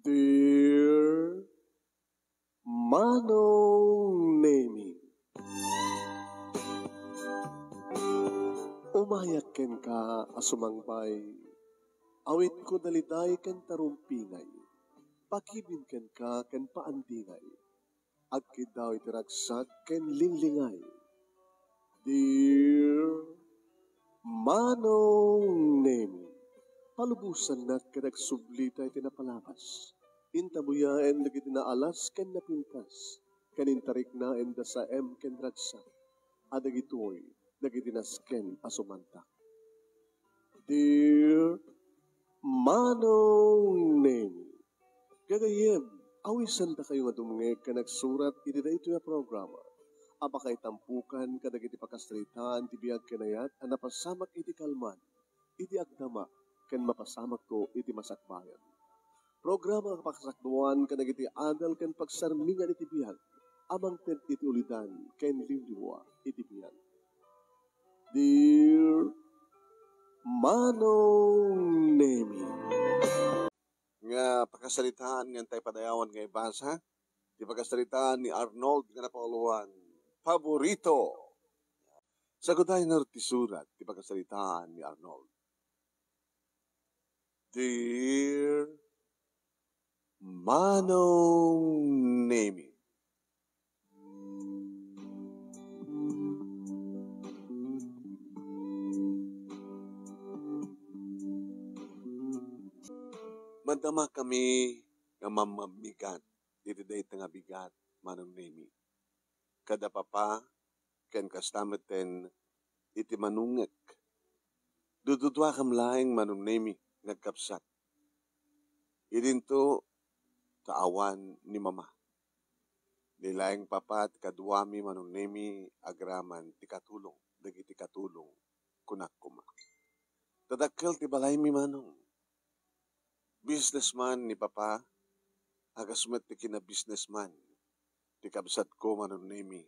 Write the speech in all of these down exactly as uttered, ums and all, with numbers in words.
Dear Manong Nemi, umayak kenka a sumangbay, awitko daliday ken tarumpingay, pakibin kenka ken paandingay, agkiddaw iti ragsak ken linglingay. Dear Manong Nemi, palubosannak ket agsublita iti napalabas. Intabuyaen dagiti naalas ken napintas, ken intariknaen da saem ken ragsak, a dagitoy dagiti nasken a sumantak. Dear Manong Nemi, gagayyem, awisendakayo nga dumngeg ken agsurat iti daytoy a programa a pakaitampukan kadagiti pakasaritaan ti biag ken ayat a napasamak iti kalman, iti agdama, ken mapasamakto iti masakbayan. Programa a pakasakduan kadagiti adal ken pagsarmingan iti biag a mangted iti ulidan ken liwliwa iti biag. Dear Manong Nemi. Nga pakasaritaan nga intay padayawan nga ibasa, ti pakasaritaan ni Arnold nga napauluan, Paborito. Sagudtayo ngarud ti surat ti pakasaritaan ni Arnold. Dear Manong Nemi. Madama kami nga mammammigat iti dayta nga bigat, Manong Nemi. Kada papa, ken kasta metten iti manungek. Dududuakam laeng, Manong Nemi, nga agkabsat. Idinto ta awan ni mama. Ni laeng papa ti kaduami, Manong Nemi, agraman ti katulong dagiti katulong, kunak koma. Ta dakkel ti balaymi, Manong. Businessman ni papa, a kas met ti kina-businessman ti kabsatko, Manong Nemi,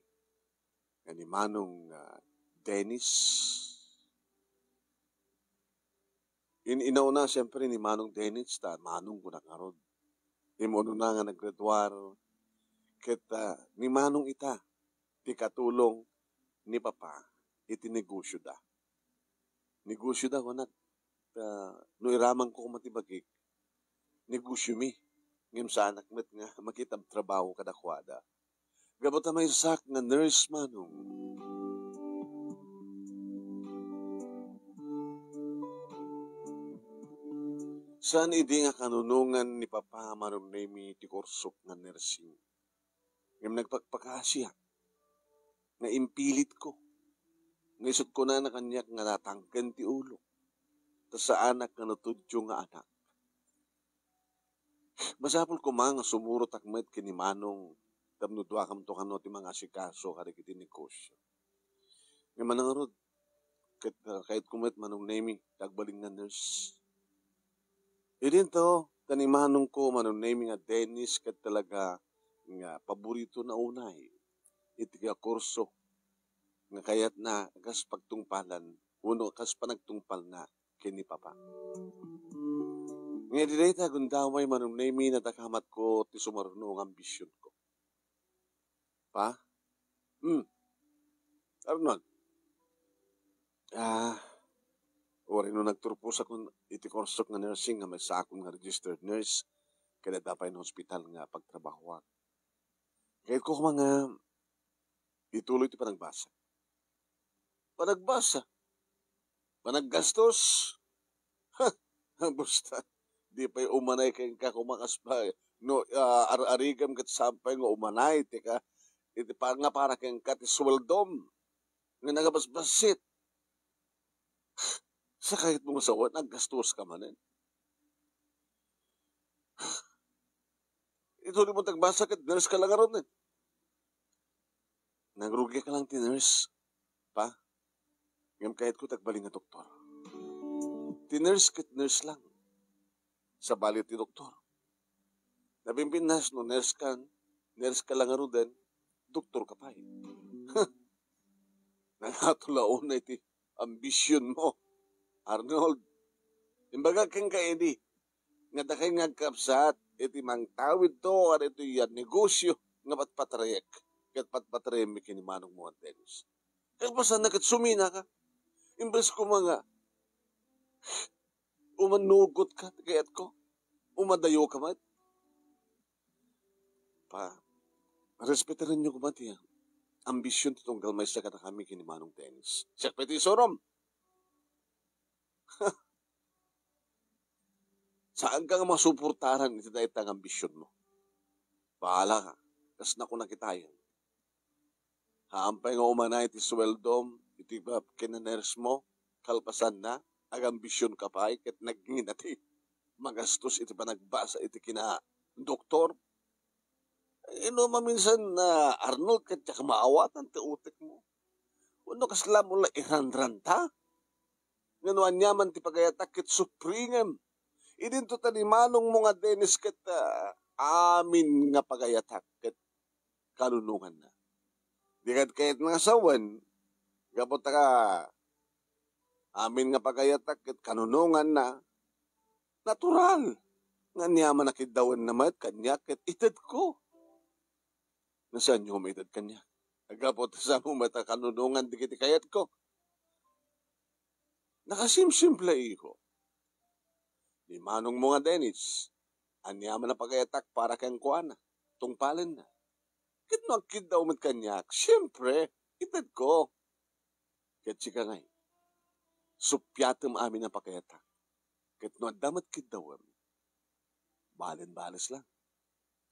nga ni Manong, ah, Dennis. In-, inauna, siyempre, ni Manong Dennis, ta Manong kunak ngarud. Immunona nga naggraduar, ket, ah, ni Manong ita ti katulong ni Papa iti negosyoda. Negosyoda, kunak, ah, no iramanko koma ti bagik, negosyomi, ngem saanak met nga makitab trabaho kadakuada. Gapu ta maysak nga nurse, Manong. Saan idi nga kanunongan ni Papa, Manong Nemi, ti kursok nga nursing. Ngem nagpakpakaasiak nga impilitko. Nga isut' kunana kaniak nga natangken ti ulok. Ta saanak nga natudyo nga anak. Masapul koma nga sumurotak met ken ni Manong tapno duakamto kano ti mangasikaso kadagiti negosyo. Ngem manangarud, ket, ah, kayatko met, Manong Nemi, ti agbalin nga nurse. Idinto, ta ni Manongko, Manong Nemi, nga Dennis, ket talaga nga paboritona unay iti kurso nga kayatna a kas pagtungpalan wenno a kas panagtungpalna ken ni Papa. Nga idi dayta gundaway, Manong Nemi, nadakamatko ti sumaruno nga ambisionko. Pa? Hmm. Arnold. Ah, uray no nagturposakon iti kursok nga nursing nga maysakon nga registered nurse, ket adda pay nga ospital nga pagtrabahoak. Kayatko koma nga ituloy ti panagbasa. Panagbasa? Panaggastos? Ha! Basta, di pay umanay kenka koma kas pa, no, ah, ar-arigam ket saan pay nga umanay ti ka, iti pa-, nga para kenka ti suweldom nga nagabasbassit. Sa kayatmo nga sawen, aggastoska manen. Ituloy mo ti pagbasa ket nurse ka la ngarud, eh. Nangrugiak lang ti nurse, Pa. Ngem kayatko ti agbalin nga doktor. Ti nurse ket nurse lang. Sabali ti doktor. Nabimbinnas no nurse kan, nurse ka la ngaruden, doktor ka pay. Nangato la unay ti ambision mo, Arnold. Imbagak kenka idi, nga dakay nga agkabsat iti mangtawidto kadaytoy a negosio nga patpatarayek ket patpatarayemmi ken ni manongmo nga Dennis. Kalpasanna ket suminaka. Imbes koma nga umanugot ka ti kayatko, umadayo ka met. Pa, respetarenyo koma ti ambision ti tunggal maysa kadakami ken ni Manong Dennis. Siak pay ti isurom. Saanka nga masuportaran iti dayta nga ambisionmo. Bahala ka. Kasna ko nakitayan. Haan pay nga umanay ti sueldom iti ba-, kina-nurse mo, kalpasanna, agambision ka pay ket nagngina ti magastos iti panagbasa iti kina doktor. Inno maminsan, a, Arnold, ket diak maawatan ti utekmo. Wenno kasla mo la iranranta? Nga no aniaman ti pagayatak ket supringem. Idinto ta ni manongmo nga Dennis ket, a, amin nga pagayatak ket kanunonganna. Di ket kayat nga sawen, gapu ta ka amin nga pagayatak ket kanunonganna, natural nga aniaman a kiddawenna met kaniak ket itedko. Nga saanyo maited kaniak? Gapu ta saanmo met a kanunongan dagiti kayatko. Nakasimsimple, iho. Ni manongmo nga Dennis, aniaman a pagayatak para kenkuana, tungpalenna. Ket no agkiddaw met kaniak, siempre, itedko. Ket sika ngay, suppiatem amin a pagayatak. Ket no adda met kiddawem, balen-bales lang.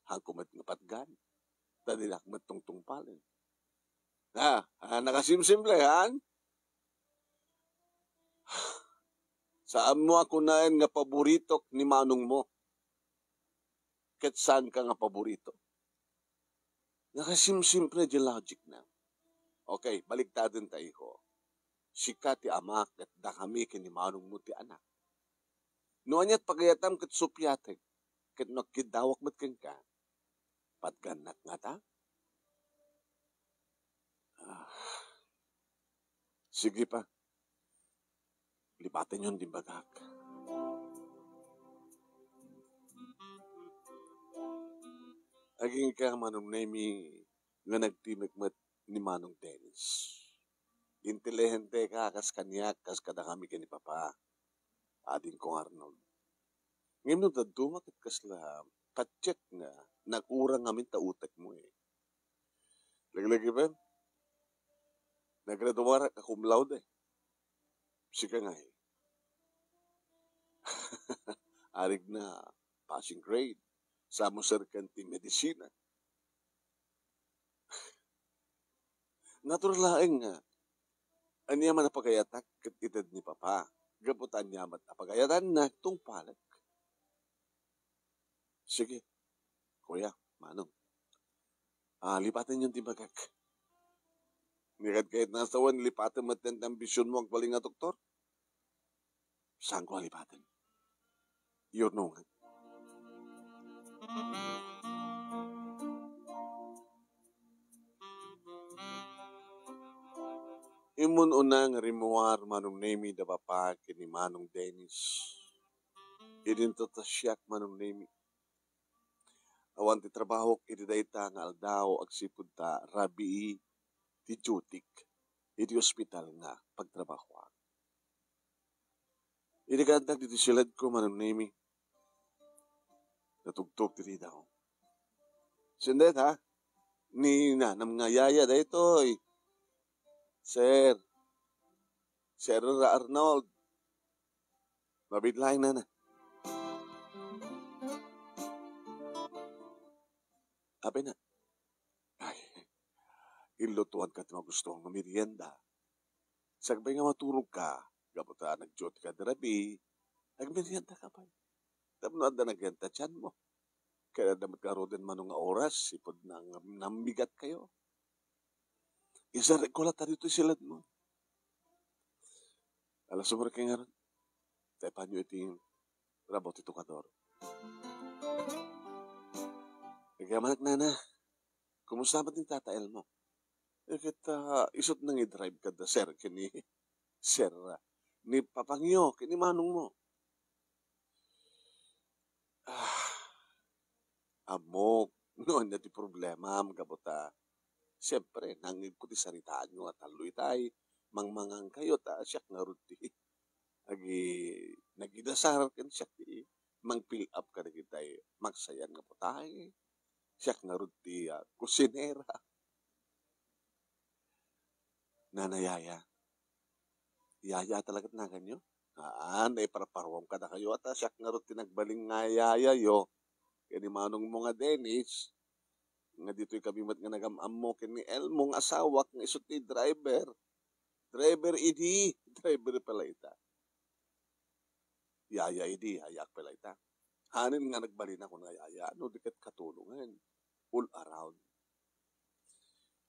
Haanko met nga patgan, ta dinak met tungtungpalen. Ha? Ha, nakasimsimple, han? Saanmo a kunaen nga paboritok ni manongmo. Ket saanka nga paborito. Nakasimsimple ti logicna. Okay, baliktaden ta, iho. Sika ti ama ket dakami ken ni manongmo ti anak. No aniat pagayatam ket suppiatek, ket no agkiddawak met kenka, patgannak ngata? Ah. Sige pa. Lipatenyon ti imbagak. Agingga, Manong Nemy, nga nagtimek met ni Manong Dennis. Intelihenteka kas kaniak, kas kadakami ken ni Papa. Adingko nga Arnold. Ngem no dadduma ket kasla patiek nga nagurang ngamin ta utekmo, eh. Laglagipen, nagraduarak a cum laude. Sika ngay, arigna, passing grade, saanmo serkan ti medisina. Natural laeng nga aniaman a pagayatak ket ited ni Papa. Gapu ta aniaman a pagayatanna, tungpalek. Sige, kuya, manong. Ah, lipatenyon ti imbagak. Ni ket kayat nga sawen, lipatem met ti ambisionmo agbalin nga doktor? Saanko a lipaten. Iyurnongan. Immon una nga rimmuar, Manong Nemy, da Papa ken ni Manong Dennis. Idinto ta siak, Manong Nemy. Awan ti trabahok iti dayta nga aldaw agsipud ta rabii ti dutik iti ospital nga pagtrabahoak. Idi kaandak ditoy siledko, Manong Nemy, natugtog ti ridaw. Sendayta, ni nanam nga yaya daytoy. Sir. Sir Arnold. Mabiit laeng, nana. Apay na? Ay, inlutoanka ti magustuko nga merienda. Sakbay nga maturogka, gapu ta nag-duty ka di rabii, agmeriendaka pay. Tapno adda nagenta ti tianmo. Ket adda met ngaruden mano nga oras, ipud na nga nammigatkayo. Isarrekko latta ditoy siledmo. Ala, sumrekka ngarud. Taypanyo iti rabaw ti tukador. Agyamanak, nana. Kumusta met ni Tata Elmo? Eh, ket, ah, isut' nangidrive kada sir ken ni sir, ah, ni papangyo, ken ni manongmo. Ammok no ania ti problemam, gapu ta, siempre, nangngegko ti saritaanyo a tallo itay, mangmangankayo, ta siak ngarud ti agi-, nagidasar ken siak ti mang-fill up kadagitay maksayan nga putahe. Siak ngarud ti, ah, kusinera. Nana Yaya. Yaya talaga ti naganyo? Haan, naiparparuam kadakayo, ta siak ngarud ti nagbalin nga yayayo. Ken ni manongmo nga Dennis, nga ditoy kami met nga nagam-ammo ken ni Elmo nga asawak nga isu ti driver. Driver idi, driver pala ita. Yaya idi, yayak pala ita. Hanen nga nagbalin a kun nga yaya, no di ket katulongen. All around.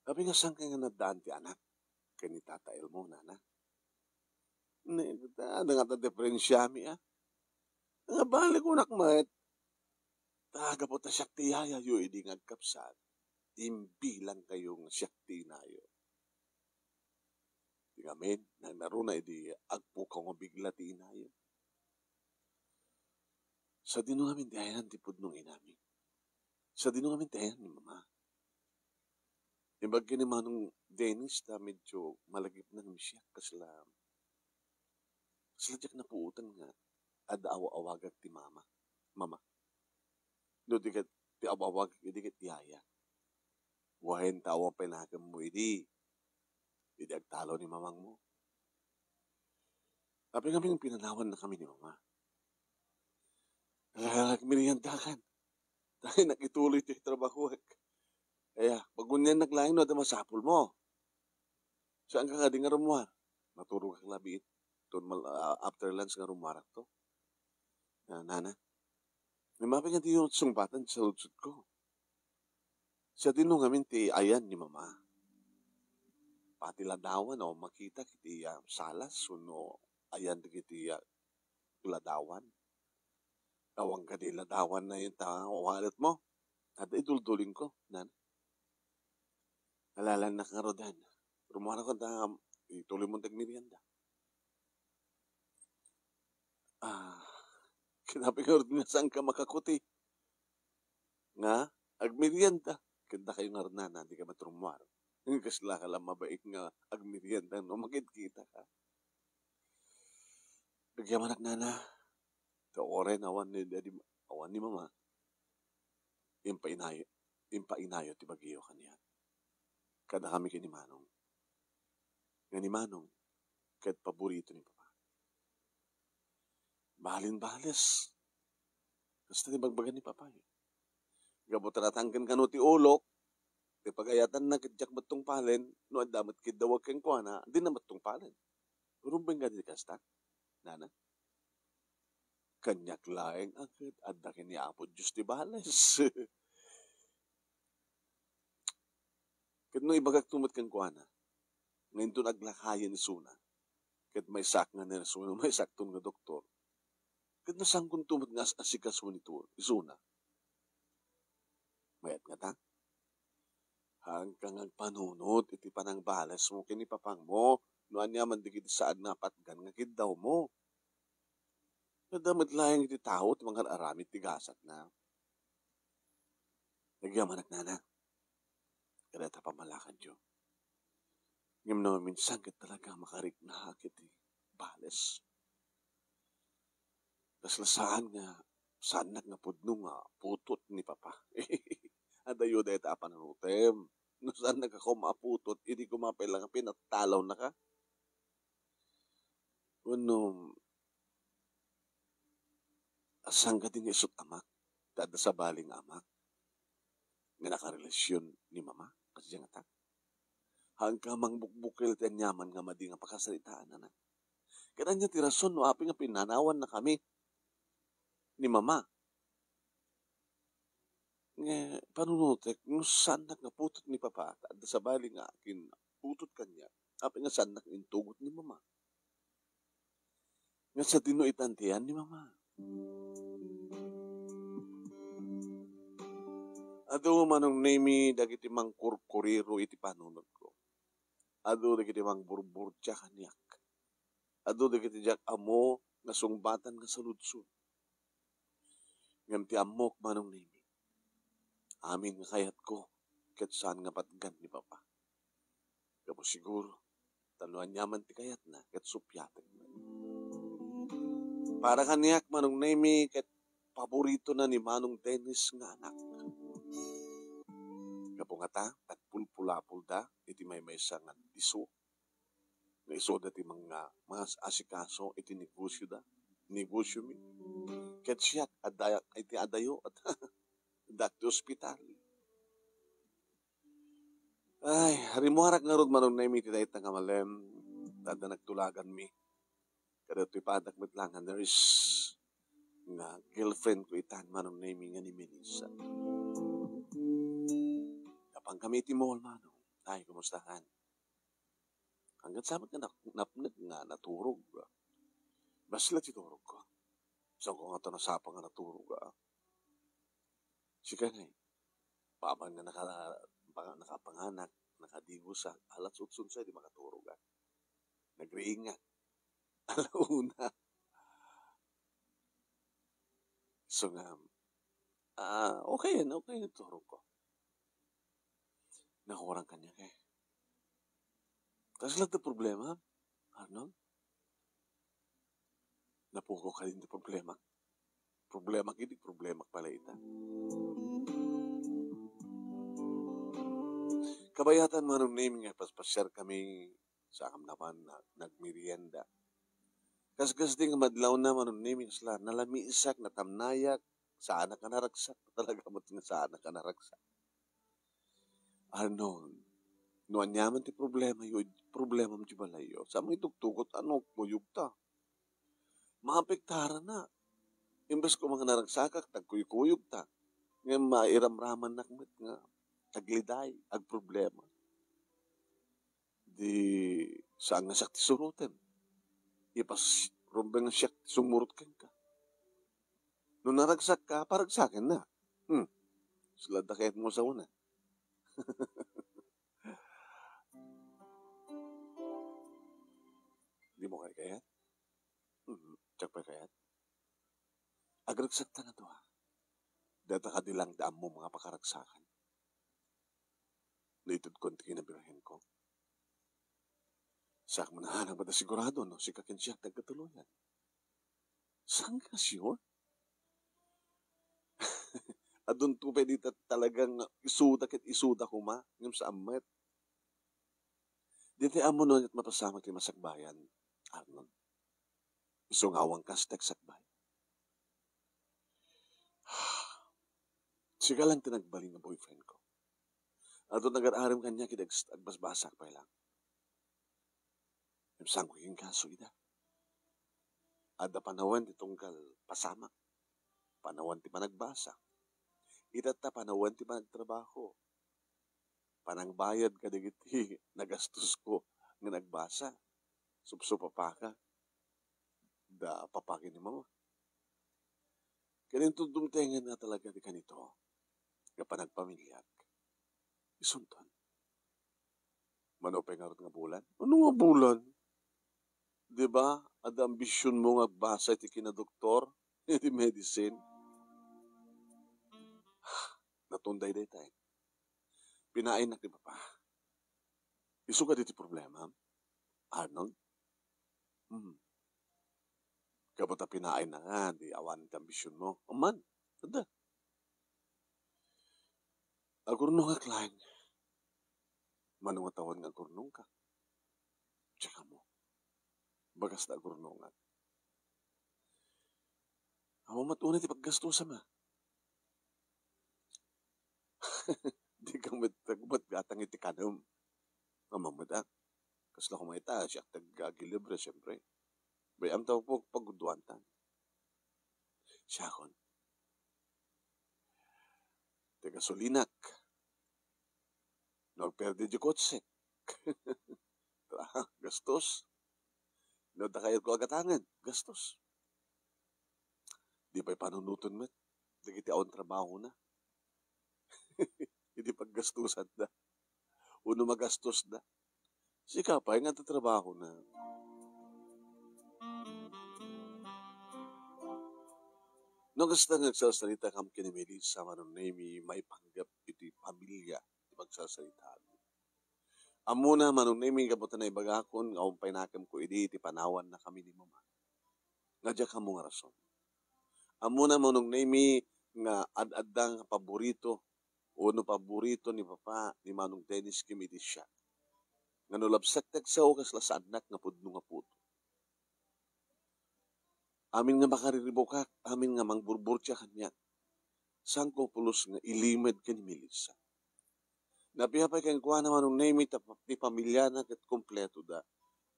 Apay nga saan kay nga naddaan ti anak ken ni Tata Elmo, nana? Ne, adda nga ta diferensiami, a. Nga bale kunak met, ta gapu ta siak ti yayayo idi nga agkabsat, imbilangkayo nga siak ti inayo. Ti ngamin, nangnaruna idi agpukaw nga bigla ti inayo. Sadino ngamin ti ayan ti pudno nga inami? Sadino ngamin ti ayan ni Mama? Imbag ken ni Manong Dennis ta medyo malagipna ngamin siak, kasla, kasla diak napuotan nga adda aw-awagak ti mama. Mama. No di ket ti aw-awagak idi ket yaya. Wen ta awan pay nakemmo idi, idi agtalo ni mamangmo. Apay ngamin pinanawannakami ni Mama? Agmeriendakan. Dayta nakituloy ti trabahoek. Aya, paguniannak laeng no adda masapulmo. Saanka kadi nga rummuar? Naturogak labiit. Ton mal-, ah, after lunch nga rummuarakto. Na, nana. Mapay nga diyo sungbatan ti saludsodko. Sadino ngamin ti ayan ni Mama? Pati ladawan, awan makitak iti, ah, salas wenno ayan dagiti, ah, ladawan. Awan kadi ladawan na ita walletmo? Adda iduldulingko, nana. Alalannak ngaruden. Rummuarakon ta ituloymon ti agmerienda. Ah, kinapay ngarud nga saanka makakuti nga agmerienda. Ket dakayo ngarud, nana, dika met rummuar. Kasla ka la mabain nga agmerienda no makitkitak. Agyamanak, nana. Ta uray awan ni, awan ni Mama, impainayo, impainayo ti bagyo kaniak. Kadakami ken ni Manong. Nga ni Manong, ket paborito ni Papa. Balin bales. Kasta ti bagbaga ni Papa, eh. Gapu ta natangken kano ti ulok, ti pagayatanna ket diak met tungpalen, no adda met kiddawag kenkuana, dina met tungpalen. Rumbeng kadi ti kasta, nana? Kaniak laeng a ket adda ken ni Apo Dios ti bales. Ket no ibagakto met kenkuana, nga inton aglakayen isuna, ket maysaak nga nurse wenno maysakton nga doktor, ket no saankonto met nga as-asikaso ni tu-, isuna, mayat ngata? Haanka nga agpanunot iti panangbalesmo ken ni Papangmo no aniaman dagiti saan nga patgan nga kiddawmo. Adda met laeng iti tao ti mangar-aramid ti gasatna. Agyamanak, nana, kadayta pammalakadyo. Ngem no minsan ket talaga makariknaak iti bales. Kasla saan nga, saannak nga pudno nga putot ni Papa. Adayo dayta a panunotem. No saannak a koma a putot, idi koma pay la nga pinattalawnaka. Wenno, saan kadi nga isut' amak, ta adda sabali nga amak nga nakarelasion ni Mama, kasdiay ngata? Haanka mangbukbukel ti aniaman nga madi nga pakasaritaan, nana? Ket ania ti rason no apay nga pinanawannakami ni Mama? Nga panunotek, no saannak nga putot ni Papa, ta adda sabali nga akin putot kaniak, apay nga saannak nga intugot ni Mama? Nga sadino itan ti ayan ni Mama? Adu, Manong Nemi, dagiti mangkurkuriro iti panunotko. Adu dagiti mangburburdia kaniak. Adu dagiti diak ammo nga sungbatan nga saludsod. Ngem ti ammok, Manong Nemi, Amin nga kayatko, ket saan nga patgan ni Papa. Gapu siguro, ta no aniaman ti kayatna, ket suppiatek met. Para kaniak, Manong Nemi, ket paboritona ni Manong Dennis nga anak. Gapu ngata, nagpulpulapolda iti maymaysa nga isu nga isuda ti mga, mga asikaso iti negosioda, negosiomi. Ket siak, adda iti adayo, adda ti ospital. Ay, rimmuarak ngarud, Manong Nemi, iti dayta nga malem, ta adda nagtulaganmi. Kadagitoy padak met la nga nurse nga girlfriend ko itan, Manong Nemi, nga ni Melissa. Napankami iti mall, Manong. Ay, kumustakan? Hanggang sa met nga nak-, napnek nga naturog. Bassit la ti turogko. Saan ko nga to nasapa nga naturog, ah? Sika ngay, papan nga naka-, panga-, nakapanganak, nakadigosak, alas otso sa di makaturog, ah. Nagriingak. Ala una. So nga, ah, okay yan, okay yan turog ko. Nakurang kaniak, eh. Kasla ti problema, Arnold? Napukaw kadin ti problema. Problema kidi, problema pala ita. Kabayatan, Manong Nemi, nga paspasiarkami sa Amnapan, na, nagmerienda. Kaskas di nga madlawna, Manong Nemi, kasla nalamisak, natamnayak, saanak a naragsak, talaga met nga saanak a naragsak. Arnold, no aniaman ti problemayo, problemam ti balayyo, saanmo itugtugot a no agkuyogta. Maapektarana. Imbes koma nga naragsakak, tagkuykuyogta. Ngem mairamramannak met nga agliday, agproblema. Di saan nga siak ti suroten. Ipas rumbeng siak ti sumurot kenka. No naragsakka, paragsakenna. Hmm. Sila da kayat mo sa una. Di mo kay kayat? Hmm. Siak pay kayat? Agragsak ta nga dua. Data kadi lang da ammo nga pakaragsakan. Naitedkon ti kinabirhenko. Siak man a sigurado no sika ken siak ti agkatuloyan. Saan ka sure? Adunto pay dita talagang isuda ket isuda koma, ngem saan met. Dita ammo no ket mapasamak ti masakbayan, Arnold. Isu nga awan kas ti agsakbay. Sika lang ti nagbalin nga boyfriend ko. Adun nagar-arem kaniak idi ags-, agbasbasak pay lang. Ngem saan ko ginkaso ida. Adda panawen ti tunggal pasamak. Panawen ti panagbasa. Itatta panawen ti panagtrabaho. Panangbayad kadagiti nagastosko nga nagbasa. Supsupapaka. Da papaki ni mama. Ket inton dumtengen nga talaga ti kanito, nga panagpamiliak, isunton. Mano pay ngarud nga bulan? Ano nga bulan? Di ba, adda ambisionmo nga agbasa iti kinadoktor, iti medicine? Natunday daytay. Pinaaynak ni Papa. Isu kadi ti problema, Arnold? Hmm. Gapu ta pinaaynak nga, di awan ti ambisionmo. Amman, adda. Agurnongak laeng. Mano nga tawen nga agurnongka? Tsaka mo. Bagas ta agurnongak. Awan met unay ti paggastosam, a. Di ka met, met gatang iti kanem. Ammom met, a. Kasla koma ita, siak ti agilibre, siempre. Bay-am ta pag-, pagudduantan. Siakon. Ti gasolinak. No agperde di kotsek. Gastos. No adda kayatko a gatangen, gastos. Di pay panunoten met dagiti awan trabahona. Idi paggastosanda. Wenno magastosda. Sika pay nga adda trabahona. No kasta nga agsarsaritakam ken ni Melissa, Manong Nemy, maipanggep iti pamilia ti pagsarsaritaam. Ammona, Manong Nemy, gapu ta naibagakon nga awan pay nakemko idi ti panawannakami ni Mama, nga diak ammo nga rason. Ammona, Manong Nemy, nga ad-adda nga paborito wenno paborito ni Papa ni Manong Dennis ken iti siak, nga no labsak ti agsao, kasla saannak nga pudno nga puto. Amin nga makariribukak, amin nga mangburburtia kaniak, saanko pulos nga ilimed ken ni Melissa. Napiha pay kenkuana, Manong Nemy, ta ti pamiliana ket kompleto da.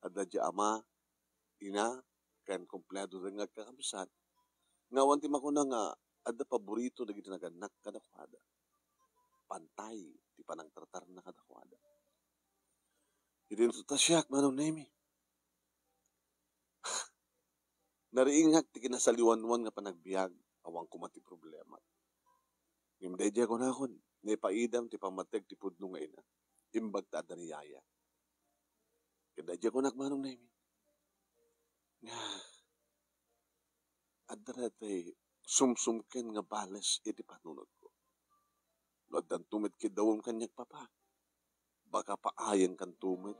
Adda diay ama, ina, ken kompleto da nga agkakabsat. Nga awan ti makuna nga adda paborito dagiti nagannak kadakuada. Pantay ti panangtratarna kadakuada. Idinto ta siak, Manong Nemy. Nariingak ti kinasaliwanwan nga panagbiag, awan koma ti problema. Ngem daydiay a kunakon, naipaidam ti pammateg ti pudno nga ina, imbag ta adda ni Yaya. Ket daydiay a kunak, Manong Nemy, nga adda daytoy sumsumken nga bales iti panunotko. No addanto met kiddawem kaniak, Papa, baka paayenkanto met.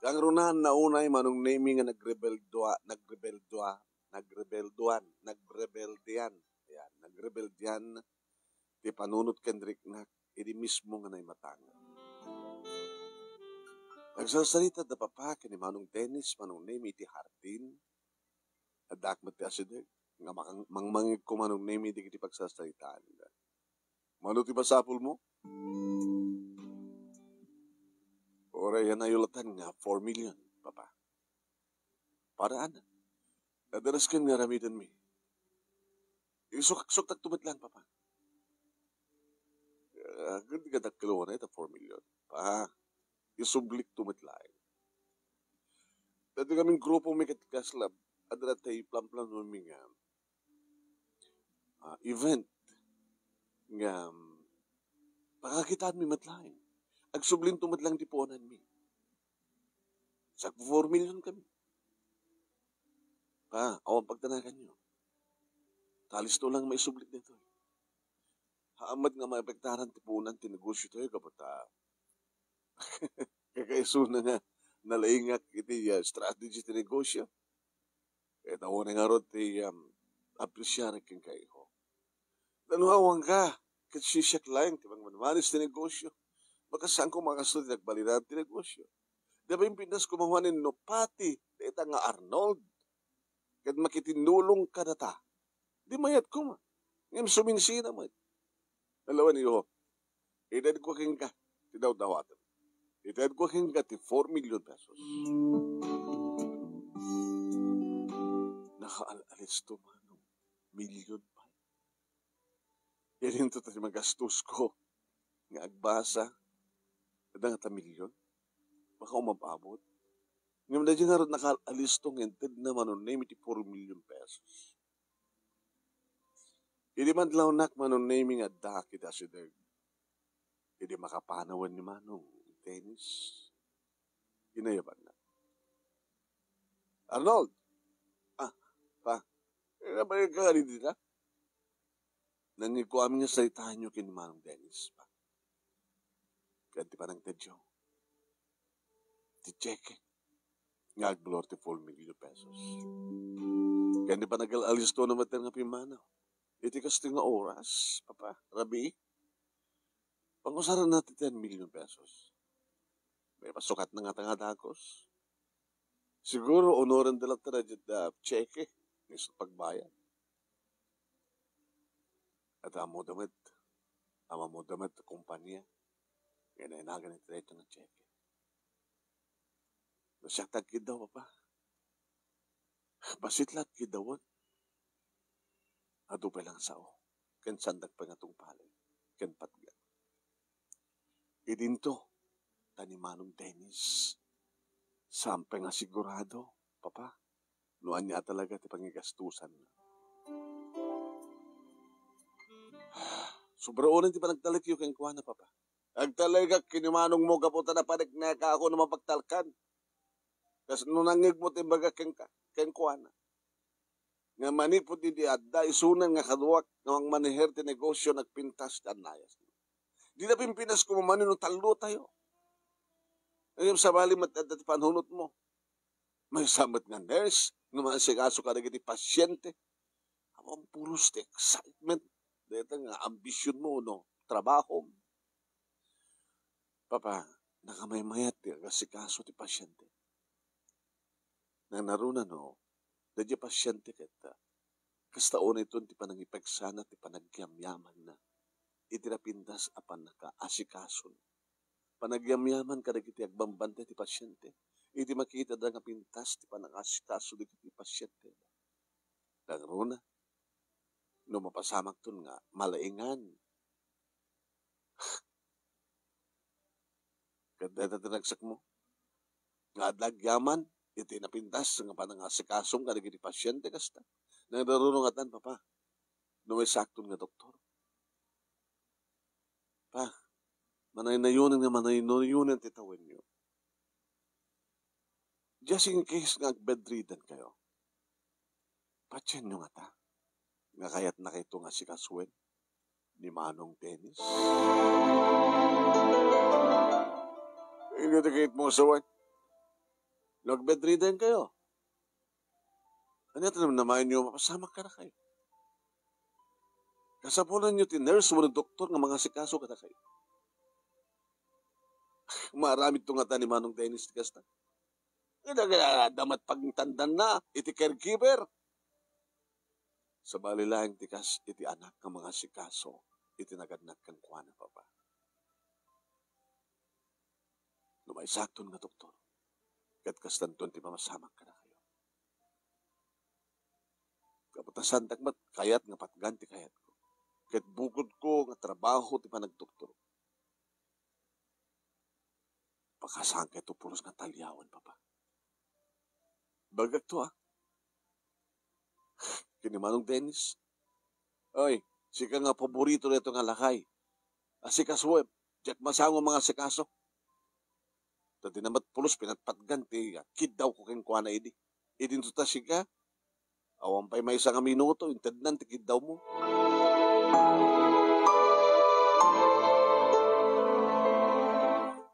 Kangrunan, naunay, Manong Nemy, nga nagrebeldua, nagrebeldua, nagrebelduan, nagrebeldian. Ayan, nagrebeldian ti panunot ken riknak idi mismo nga naimatangak. Nagsarsarita da Papa ken ni Manong Dennis, Manong Nemy, iti hardin. Addaak met ti asideg nga makang-, mangmangegko, Manong Nemy, dagiti pagsarsaritaanda. Mano ti masapulmo? Uray a nayulatan nga four million, Papa. Para ania? Adda nasken nga aramidenmi. Isuk-, isuktakto met laeng, Papa. Ah, ket di ka dakkel wana ita four million. Pa, isublikto met laeng. Daytoy ngamin grupomi ket kasla, adda daytoy plan-planomi nga, ah, event nga, um, pakakitaanmi met laeng. Agsublinto met laeng ti puonanmi. Sagfour million kami. Pa, awan pagtanakanyo. Talisto lang maisublik daytoy. Haan met nga maapektaran ti puonan ti negosyo tayo, gapu ta kakaisuna nga nalaingak iti, ah, strategy ti negosyo. Ket awan ngarud ti, um, apresiar ken kaiho. Ta no awanka, ket siak laeng ti mangmanmanis ti negosyo. Baka saanko makasto ti nagbalinan ti negosyo. Di ba impintas ko manen no pati dayta nga Arnold? Ket makitinnulong kadata. Di mayat koma. Ngem suminsina met. Alawan iyo, itedko kenka ti dawdawatem. Itedko kenka ti four million pesos. Nakaal-alisto, Manong. Million pay. Idinto ta ti magastosko nga agbasa. Adda ngata million? Baka umab-abot. Ngem daydiay ngarud nakaal-alisto nga intedna, Manong Nemy, ti four million pesos. Idi madlawnak, Manong Nemy, nga addaak iti asideg, idi makapanawen ni Manong Dennis, inayabanna. Arnold! Ah, Pa, eh, nabayag ka kadi dita? Nangngegko amin nga saritaenyo ken ni Manong Dennis, Pa. Ken ti panangtedyo, ti cheque nga agbalor ti four million pesos. Ken ti panagal-alisto na met nga pimmanaw. Iti kastoy nga oras, Papa, rabii, pangusaranna ti ten million pesos. Maipasukatna ngata nga dagus. Siguro, unorenda latta dayta cheque nga isu pagbayad. Ket ammoda met, ammoda met ti kompania nga nainagan iti dayta nga cheque. No siak ti agkiddaw, Papa, bassit la ti kiddawen. Adu pay lang sao, ken saandak pay nga tungpalen ken patgek. Idinto, ta ni Manong Dennis, saan pay nga sigurado, Papa, no ania a talaga ti pangigastosanna. Sobraonen ti panagtalekyo kenkuana, Papa. Agtalekak ken ni manongmo gapu ta napanekneka a mapagtalkan. Kas no nangngegmo ti imbagak kenka, kenkuana. Nga manipud idi adda isunan nga kaduak nga mangmaneher ti negosio, nagpintas ti annayas. Dina pimpinasko manen no tallotayo. Ngem sabali met adda ti panunotmo. Maysa met nga nurse nga maasikaso kadagiti pasiente. Awan pulos ti excitement. Dayta nga ambisionmo no trabahom. Papa, nakamaymayat ti agasikaso ti pasiente. Nangnaruna no, daydiay pasiente ket, ah, kasta unayton ti panangipagsana ti panagyamyamanna iti napintas a pannakaasikasona. Panagyamyaman kadagiti agbambantay ti pasiente iti makitada nga pintas ti pannakaasikaso dagiti pasiente. Nangruna, no mapasamakton nga malaingan, ket dayta ti ragsekmo nga adda agyaman iti napintas nga panangasikasom kadagiti pasiente kasta. Nangruna ngatan, Papa, no maysakton nga doktor. Pa, manaynayonen nga manaynayonen ti tawenyo. Just in case nga ag-bedridden kayo, patienyo ngata nga kayatna kayto nga asikasoen ni Manong Dennis. Inyo ti kayatmo nga sawen. No ag-bedridden kayo, ania ti namnamaenyo mapasamak kadakayo? Kasapulanyo ti nurse wenno doktor nga mangasikaso kadakayo. Maaramidto ngata ni Manong Dennis ti kasta. Adda met pagtandanna iti caregiver. Sabali laeng ti kas iti anak nga mangasikaso iti nagannak kenkuana, Papa. No maysakton nga doktor, ket kastanton ti mapasamak kadakayo. Kabatasanta met kayat nga patgan ti kayatko. Ket bukodko nga trabaho ti panagdoktor. Pakasaanka ito pulos nga taliawen, Papa. Bagak to, ah. Ken ni Manong Dennis. Oy, sika nga paborito dayto nga lakay. Asikasuem, diak masango mangasikaso. Ta dina met pulos pinatpatgan ti kiddawko kenkuana idi. Idinto ta sika, awan pay maysa nga minuto, intednan ti kiddawmo.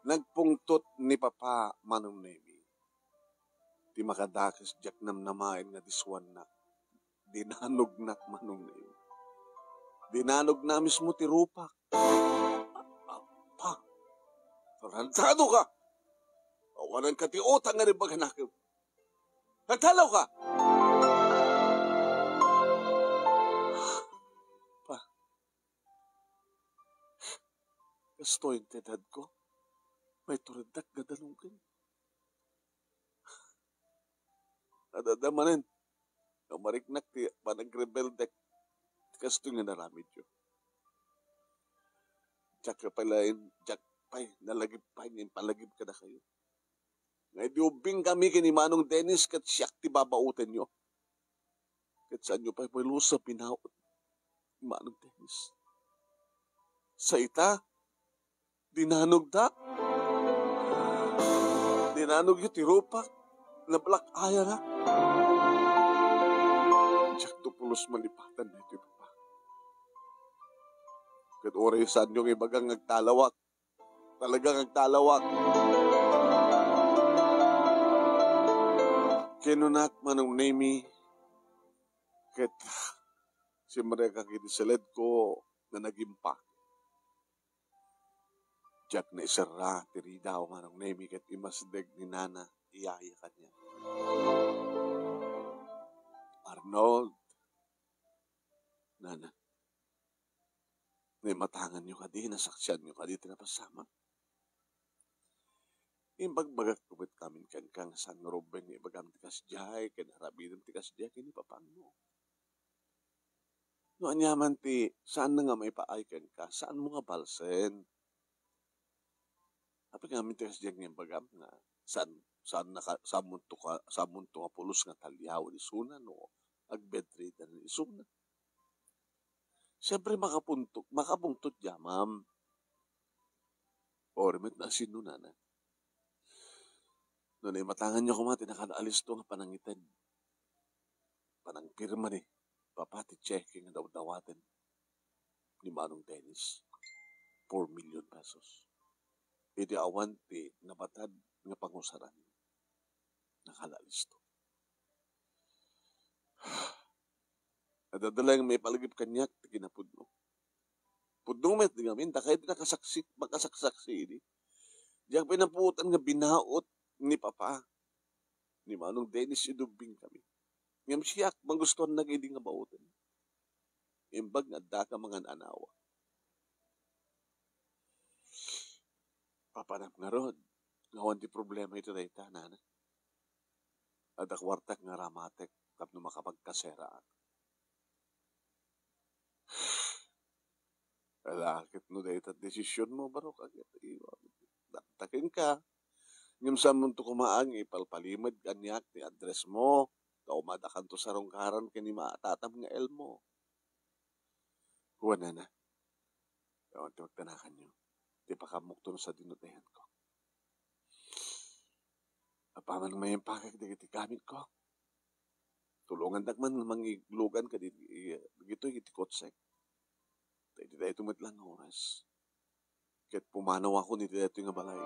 Nagpungtot ni Papa Manong Nemi. Ti makadakes diak namnamaen nga disuannak. Dinanognak, Manong Nemi. Dinanogna mismo ti rupak. Apa, tarantado ka! Awanan ka ti utang nga imbaganakem. Nagtalaw ka! Pa, kastoy ti edadko, mayto ritdak nga danonggen. Adda manen, umariknak ti panagrebeldek ti kastoy nga inaramidyo. Diak pay laeng, diak pay nalagip pay nga impalagip kadakayo. Nga idi ubbing kami ken ni Manong Dennis ket siak ti babaotenyo. Ket saanyo pay pulos a pinaut ni Manong Dennis. Sa ita, dinanogda. Dinanogyo ti rupak. Nablak-ayanak. Diakto pulos malipatan daytoy, Papa. Ket uray saanyo nga ibaga nga agtalawak. Talaga nga agtalawak. Kinunak, Manong Nemi, ket simrekak iti seledko nga nagimpa. Diak naiserra ti ridaw, Manong Nemi, ket imasdeg ni Nana, iyaya kaniak. Arnold, Nana, naimatanganyo kadi, nasaksianyo kadi ti napasamak? Imbagbagak met ngamin kenka nga saan nga rumbeng nga ibagam ti kasdiay, ken aramidem ti kasdiay ken ni papangmo. No aniaman ti saanna nga maipaay kenka, saanmo nga balsen. Apay ngamin ti kasdiay nga imbagam nga saan, saan naka-, saanmonto ka, saanmonto nga pulos nga taliawen isuna no ag-bedridden isuna. Siempre, makapunto-, makapungtot diay amam. Uray met no asino, nana. No naimatanganyo koma ti nakalisto nga panangited, panangpirma ni Papa ti cheque nga dawdawaten ni Manong Dennis, four million pesos. Iti awan ti nabatad nga pangusaran, nakalisto. Adda laeng maipalagip kaniak ti kinapudno. Pudno met ti ngamin, dakay ti nakasaksi, makasaksaksi idi. Diak pay napuotan nga binaut ni Papa, ni Manong Dennis, idubbing kami. Ngem siak, magustuannak idi nga bauten. Imbag nga addaka mangan-anawa. Papanam ngarud, nga awan ti problema iti dayta, nana. Adda kuartak nga aramatek tapno makapagkaseraak. Ala, ket no dayta desisionmo, barok, agit, dakta kenka. Ngem saanmonto koma nga ipalpalimed kaniak ti addressmo, ta umadakanto sarungkaran ken ni ma-, tatam nga Elmo. Wen, nana. Awan ti magtanakanyo. Ti pakaammoktay no sadino ti ayanko. Apaman nga maimpakak dagiti gamitko, tulongandak man nga mangiglugan kadagitoy iti kotsek. Ta iti daytoy met laeng nga oras, ket pumanawakon iti daytoy nga balay.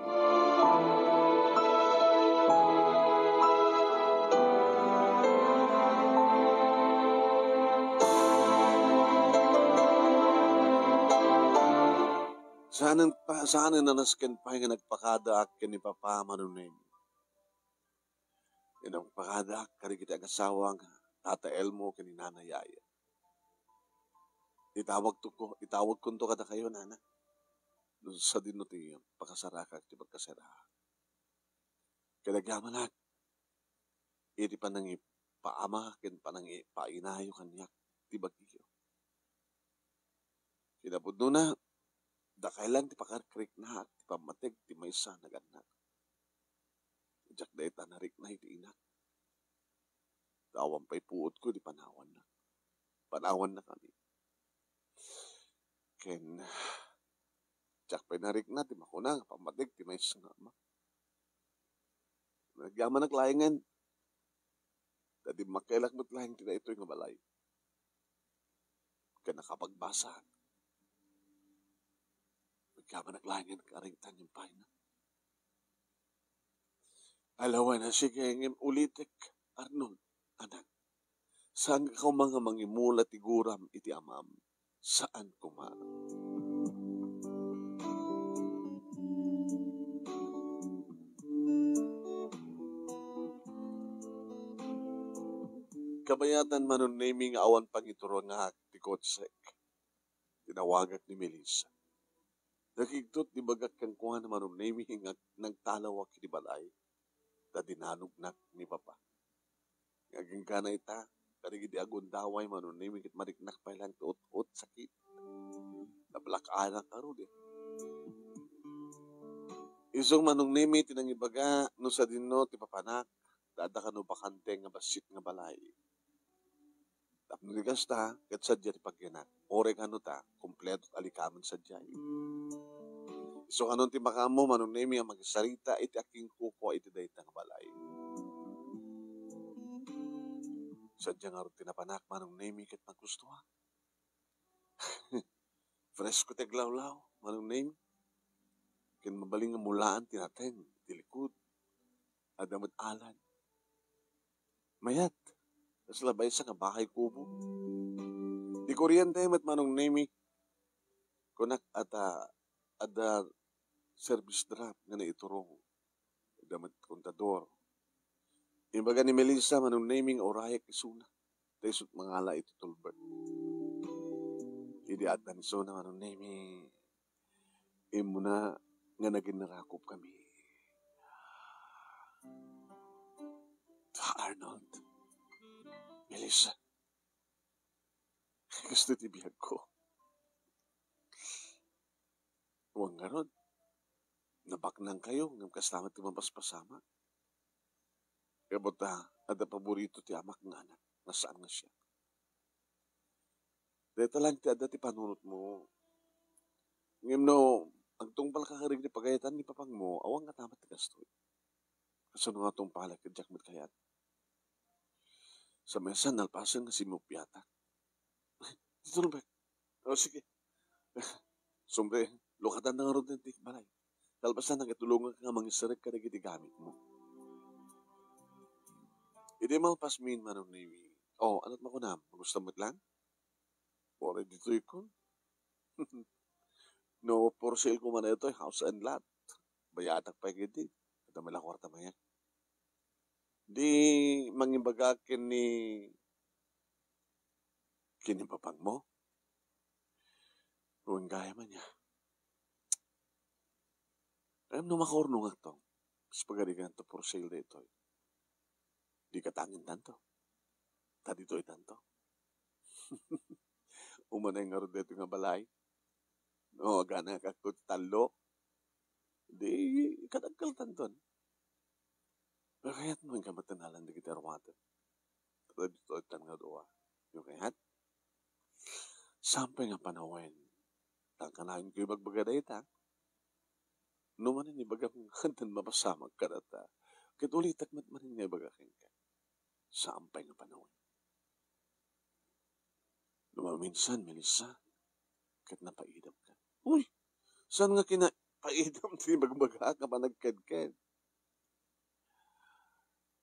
Saanen pa, saanen a nasken pay nga nagpakadaak ken ni Papa, Manong Nemi. Nagpakadaak kadagiti agasawak nga Tata Elmo ken ni Nana Yaya. Itawagto ko, itawagkonto kadakayo, nana, no sadino ti pakasarakak ti pagkasera. Ket agyamanak iti panangipaama ken panangipainayo kaniak ti bagiyo. Kinapudnona, dakay laeng ti pakariknaak ti pammateg ti maysa nga nagannak. Diak dayta narikna iti inak. Ta awan pay puotko iti panawanna. Panawanna kami. Ken, diak pay narikna ti makuna nga pammateg ti maysa nga ama. Nagyamanak laengen, ta dimmakkelak met laeng ti daytoy nga balay. Ken nakapagbasaak. Nagyamanak laengen, karigtan yung payna. Alawen a sige, ngem ulitek, Arnold, anak. Saan ka koma nga mangimula ti guram iti amam? Saan koma. Kabayatan, Manong Nemi, nga awan pangiturongak ti kotsek. Tinawagak ni Melissa. Nakigtot ti bagak kenkuana, Manong Nemi, nga nagtalawak iti balay, ta dinanognak ni Papa. Nga agingga ita, kadagiti agundaway, Manong Nemi, ket mariknak pay laeng ti ut-ut, sakit. Nablak-anak ngarud, eh. Isu, Manong Nemi, ti nangibaga no sadino ti papanak, ta adda kano bakante nga bassit nga balay. Tapno di kasta, ket sadiay ti pagyanak. Uray kano ta, kompleto ti alikamen sadiay. Isu kano ti makaammo, Manong Nemi, a makisarita iti akinkukua iti dayta nga balay. Sadiay ngarud ti napanak, Manong Nemi, ket magustuak. Fresko ti aglawlaw, Manong Nemi. Ken mabalin nga mulaan ti nateng iti likud. Adda met alan. Mayat, kasla maysa nga bahay kubo. Ti kuryente met, Manong Nemi, kunak, adda, adda service draft nga naiturong. Adda met kontador. Imbaga ni Melissa, Manong Nemi, nga urayek isuna. Ta isu't mangala iti tulbek. Idi addan isuna, Manong Nemi, immuna nga naginnarakop kami. Arnold, Melissa, kastoy ti biagko. Wen ngarud, nabaknangkayo, ngem kasta met ti mapaspasamak. Kabutta, adda paborito ti amak nga anak, nga saan nga siak. Dayta laeng ti adda ti panunotmo. Ngem no, Agtungpalka kadagiti pagayatan ni papangmo, awan nga tamat ti kastoy. Kasano nga tungpalek, diak met kayat. Sa mesa, nalpasen nga simmupiatak. Dito, Rubek. O, sige. Sumre, lukatan na nga rod ti balay. Kalpasan, nagtulongan ka nga mangisirek kadagiti gamitmo. Idi malpas min, Manong Nemi. O, ano't makunam? Gusto met lang? Puro ditoy kon. No for sale koma daytoy, house and lot. Bayatak pay ketdi. Adda met la kuarta mayen. Di mangibaga ken ni, ken ni papangmo. Wen gayam ania. Ngem no makurno nga to, kas pagariganto for sale daytoy. Di katangentanto. Ta ditoy tanto. Umanay ngarud daytoy nga balay. No, agana kakko ti tallo. Di kadagkaltanton. Pero kayat mo nga matanalan dagiti arumaten. Pero ditoy tan nga dua. Yung kayat? Sampay nga panawen. Tangkanayon ko ibagbaga dayta. No manen ibagam nga addan mapasamak kadata. Ket ulitek met manen nga ibaga kenka. Sampay nga panawen. No maminsan, Melissa, ket napaidam ka. Uy, saan nga kinapaidam ti ibagbagak a panagkedked?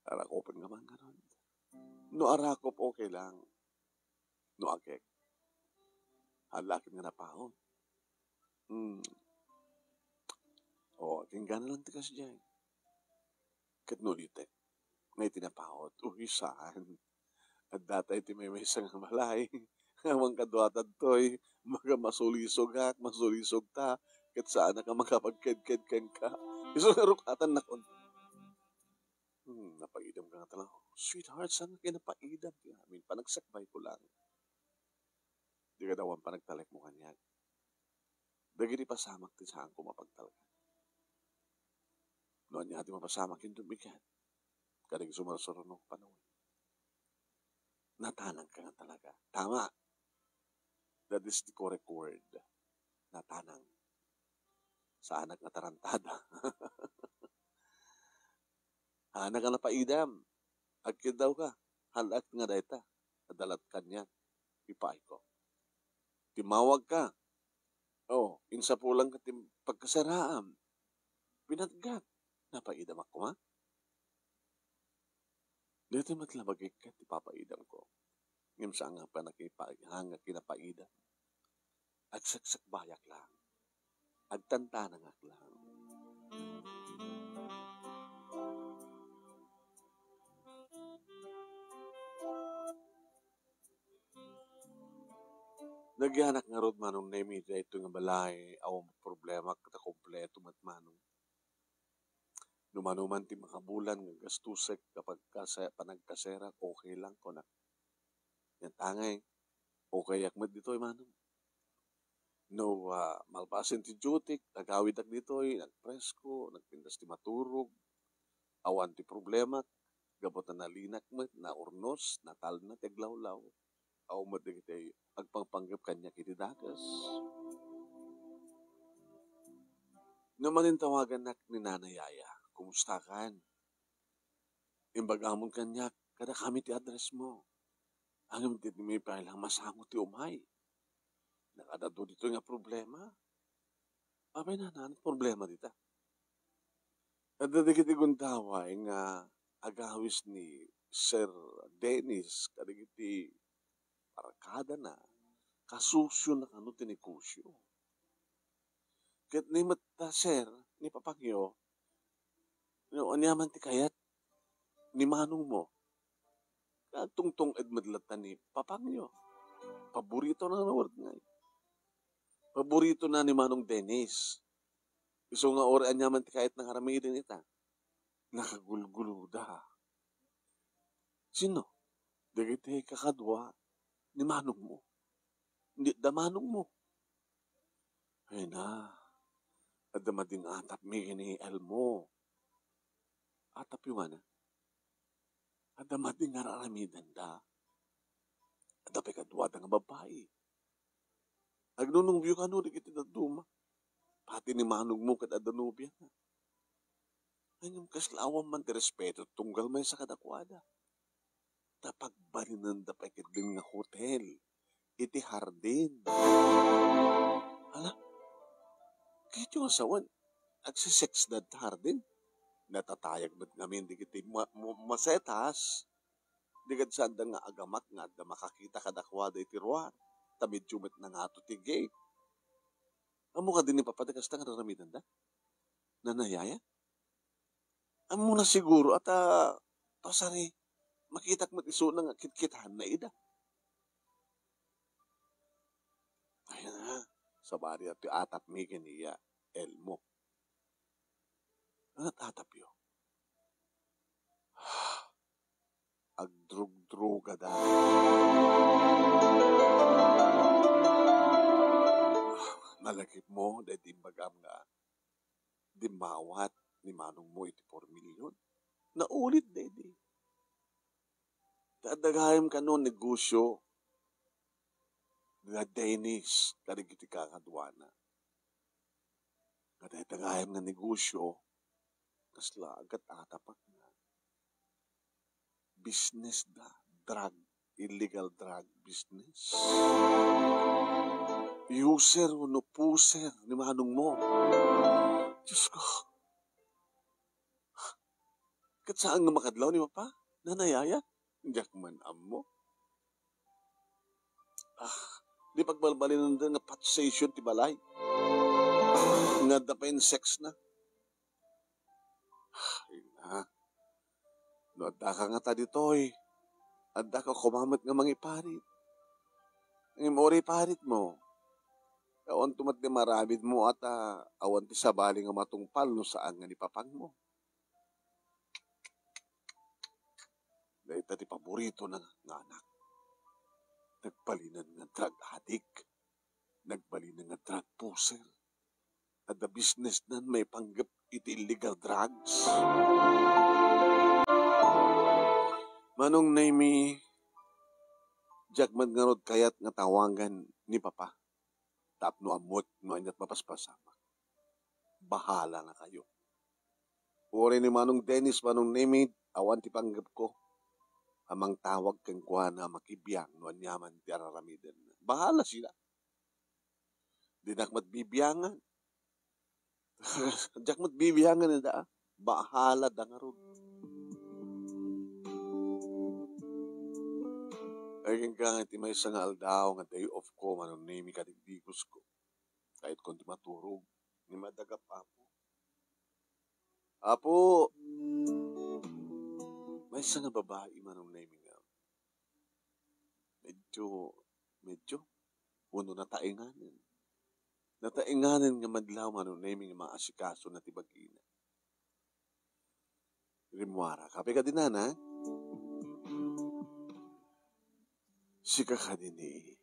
Arakupen nga man ngarud. No arakop, okay lang. No agek, hallaken nga napaut. Hmm. O, kinggana lang ti kasdiay. Ket no ulitek, nga iti napaut, uy, saan? Adda tay ti maymaysa nga balay. Awan kaduatadtoy, maga masulisogak, masulisogta, ket saanak a makapagkedked kenka. Isu nga rukatannakon. Hmm, napaidam ka nga talaga. Sweetheart, saan nga kinapaidam ti amin? Panagsakbay ko lang. Di kadawan panagtalek mo kaniak. Dagiti pasamak ti saan ko mapagtalkan. No ania ti mapasamak, inton bigat. Kadagiti sumarsaruno panawen. Natanang ka nga talaga. Tama. That is the correct word. Natanang. Saanak nga tarantada. Saanak nga napaidam. Agkiddaw ka. Hal-ak nga dayta. Adalat kaniak. Ipaay ko. Timawag ka. O, insapulan ka ti pagkasaraam. Pinatgak. Napaidamak koma. Daytoy met la bagik ket ti papaidam ko. Ngem saan nga panakipa-, nga kinapaidam. Agsaksakbayak lang. Agtantanangak lang. Nagyanak ngarud, Manong Nemi, daytoy nga balay, awan problema, ta kompleto met, Manong. No mano man ti makabulan nga gastusek, kapag kasa-, panagkaserak, okay lang, kunak. Yan tangay, okayak met ditoy, Manong. No, ah, malpasen ti duty-k, nagawidak ditoy, nagpresko, nagpintas ti maturog, awan ti problemak, gapu ta nalinak met, naurnos, natalna ti aglawlaw. Awan met dagiti agpangpanggep kaniak iti dakes. No manen tawagannak ni Nanay Yaya, kumustakan? Imbagamon kaniak, kadakami ti address mo. Ngem daytoy met pay lang masango ti umay. Nakadadu ditoy nga problema. Apay, nana, ano problema dita? Adda dagiti gundaway nga agawis ni Sir Dennis kadagiti barkadana, kasusiona kano ti negosyo. Ket ni met ta, sir, ni papangyo, no aniaman ti kayat ni manongmo, agtungtong-ed met latta ni papangyo. Paboritona nga wartengay. Paboritona ni Manong Dennis. Isu nga uray aniaman ti kayatna nga aramiden ita, nakagulguloda. Sino? Dagiti kakadua ni manongmo. Di da manongmo. Ay na, adda madin atapmi ken ni Elmo. Atapyo ngana? Adda madin nga ar-aramidenda. Adda pay kaduada nga babbai. Agnunubio kano dagiti dadduma. Pati ni manongmo ket adda nobiana. Ngem kasla awan man ti respeto tunggal maysa kadakuada. Ta pagbalinanda pay ketdin nga hotel iti hardin. Hala, kayatyo nga sawen, agsisex da ta hardin? Natatayag met ngamin dagiti ma-, ma-, masetas. Di kad saanda nga agamak nga adda makakita kadakuada iti ruar, ta medio met nangato ti gate. Ammo kadi ni Papa ti kasta nga raramidanda? Nanayaya? Ammona siguro a ta, pasari, makitak met isuna nga kitkitaenna ida. Ayan na, sabali ti atapmi ken ni Elmo. Ania ti atapyo? Agdrugdrugada. Nalagipmo daydi imbagam nga dimmawat ni manongmo iti four million. Naulit daydi. Ta adda gayam kano negosio nga Dennis kadagiti kakaduana. Nga dayta gayam nga negosio, kasla agat-atapek nga business da, drug, illegal drug business. User wenno poser ni manongmo. Diyos ko. Ket saan nga makadlaw ni Papa? Nanayaya? Diak man ammo. Ah, di pagbalbalinanda nga pot session ti balay. Nga adda pay insects na. Ay na. No addaka ngata ditoy, addaka koma met nga mangiparit. Ngem uray iparitmo, awanto met ti maaramidmo a ta awan ti sabali nga matungpal no saan nga ni Papangmo. Dayta ti paboritona nga anak. Nagbalinen nga drug addict. Nagbalinen nga drug pusher. Adda businessnan maipanggep iti illegal drugs. Manong Nemy, diak met ngarud kayat nga tawagan ni Papa tapno ammok no aniat mapaspasamak. Bahala na kayo. Uray ni Manong Dennis, Manong Nemy, awan ti panggepko a mangtawag kenkuana a makibiang no aniaman ti araramidenna. Bahala sila. Dinak met bibiangan. Diak met bibiangan ida. Bahala da ngarud. Ay, kenka nga iti maysa nga aldaw nga day off ko, Manong Nemy, kadigdigos ko. Kayatko ti maturog. Ni madagap, Apo. Apo, maysa nga babai, Manong Nemy, nga medyo, medyo, wenno nataenganen. Nataenganen nga madlaw, Manong Nemy, nga maasikaso na ti bagina. Rimmuara. Kape kadi, nana? Sika kadi ni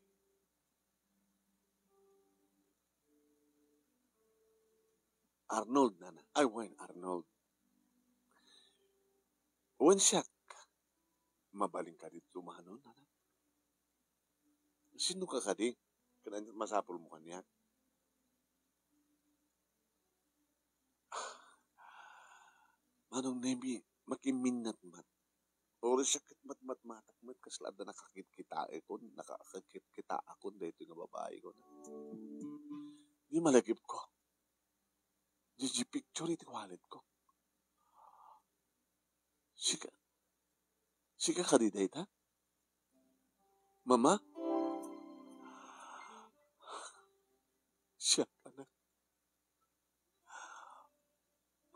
Arnold, nana. Ay, wen, Arnold. Wen siak. Mabalin kadi ti umanon, nana? Sino ka kadi? Ket ania ti masapulmo kaniak? Manong Nemy, makiminatmat. Uray siak ket matmatmatak met kasla adda nakakitkitaekon, nakakitkitaakon daytoy nga babaikon. Di malagipko. Diay picture iti walletko. Sika, sika kadi dayta? Mama? Siak, anak.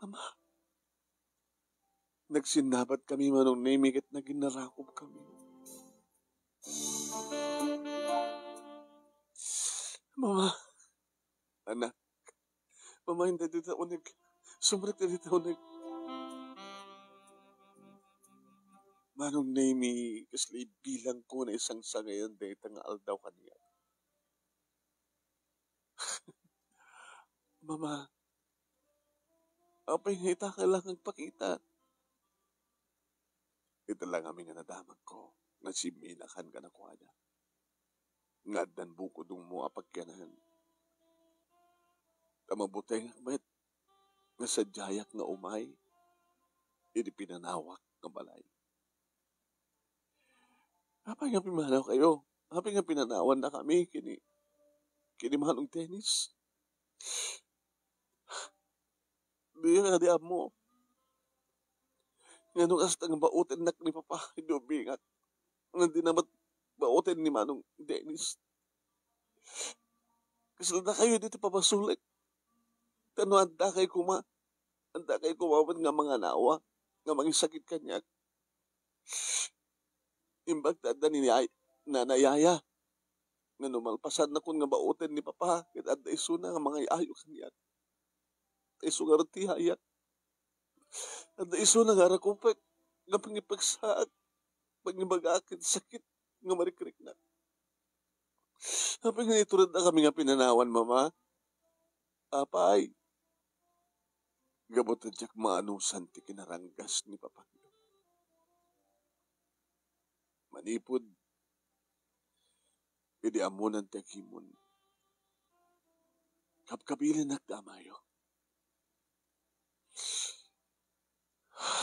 Mama. Nagsinnabat kami, Manong Nemy, ket naginarakop kami. Mama, anak, Mama, inta dita uneg. Sumrek dita uneg. Manong Nemy, kasla ibilangko nga naisangsangayan dayta nga aldaw kaniak. Mama, apay nga ita ka lang agpakita? Ita lang amin nga nadamagko nga simminakan kadakuada. Nga addan bukodongmo a pagkianahan. Ta mabutengak met nga sadiayak nga umay idi pinanawak nga balay. Apay nga pimmanawkayo? Apay nga pinanawannakami kini, kini Manong Dennis? Diyo kadi ammo nga no kasta nga baotennak ni Papa, idi ubingak, nga di na met baoten ni Manong Dennis. Kasla dakayo ditoy pabasolek. Ta no adda kay koma, adda kay koma met nga manganawa, nga mangisakit kaniak. Imbag ta adda ni Yay-, Nana Yaya, nga no malpasannakon nga baoten ni Papa, ket adda isuna nga mangay-ayo kaniak. Isu ngarud ti yayak. Adda isuna nga arakupek, nga pangipagsaak, pangibagaak iti sakit nga marikriknak. Apay nga ituredda kami nga pinanawan, Mama? Apay, gapu ta diak maanusan ti kinaranggas ni Papa. Manipud idi ammonan ti agimon, kabkabilinnak ti amayo.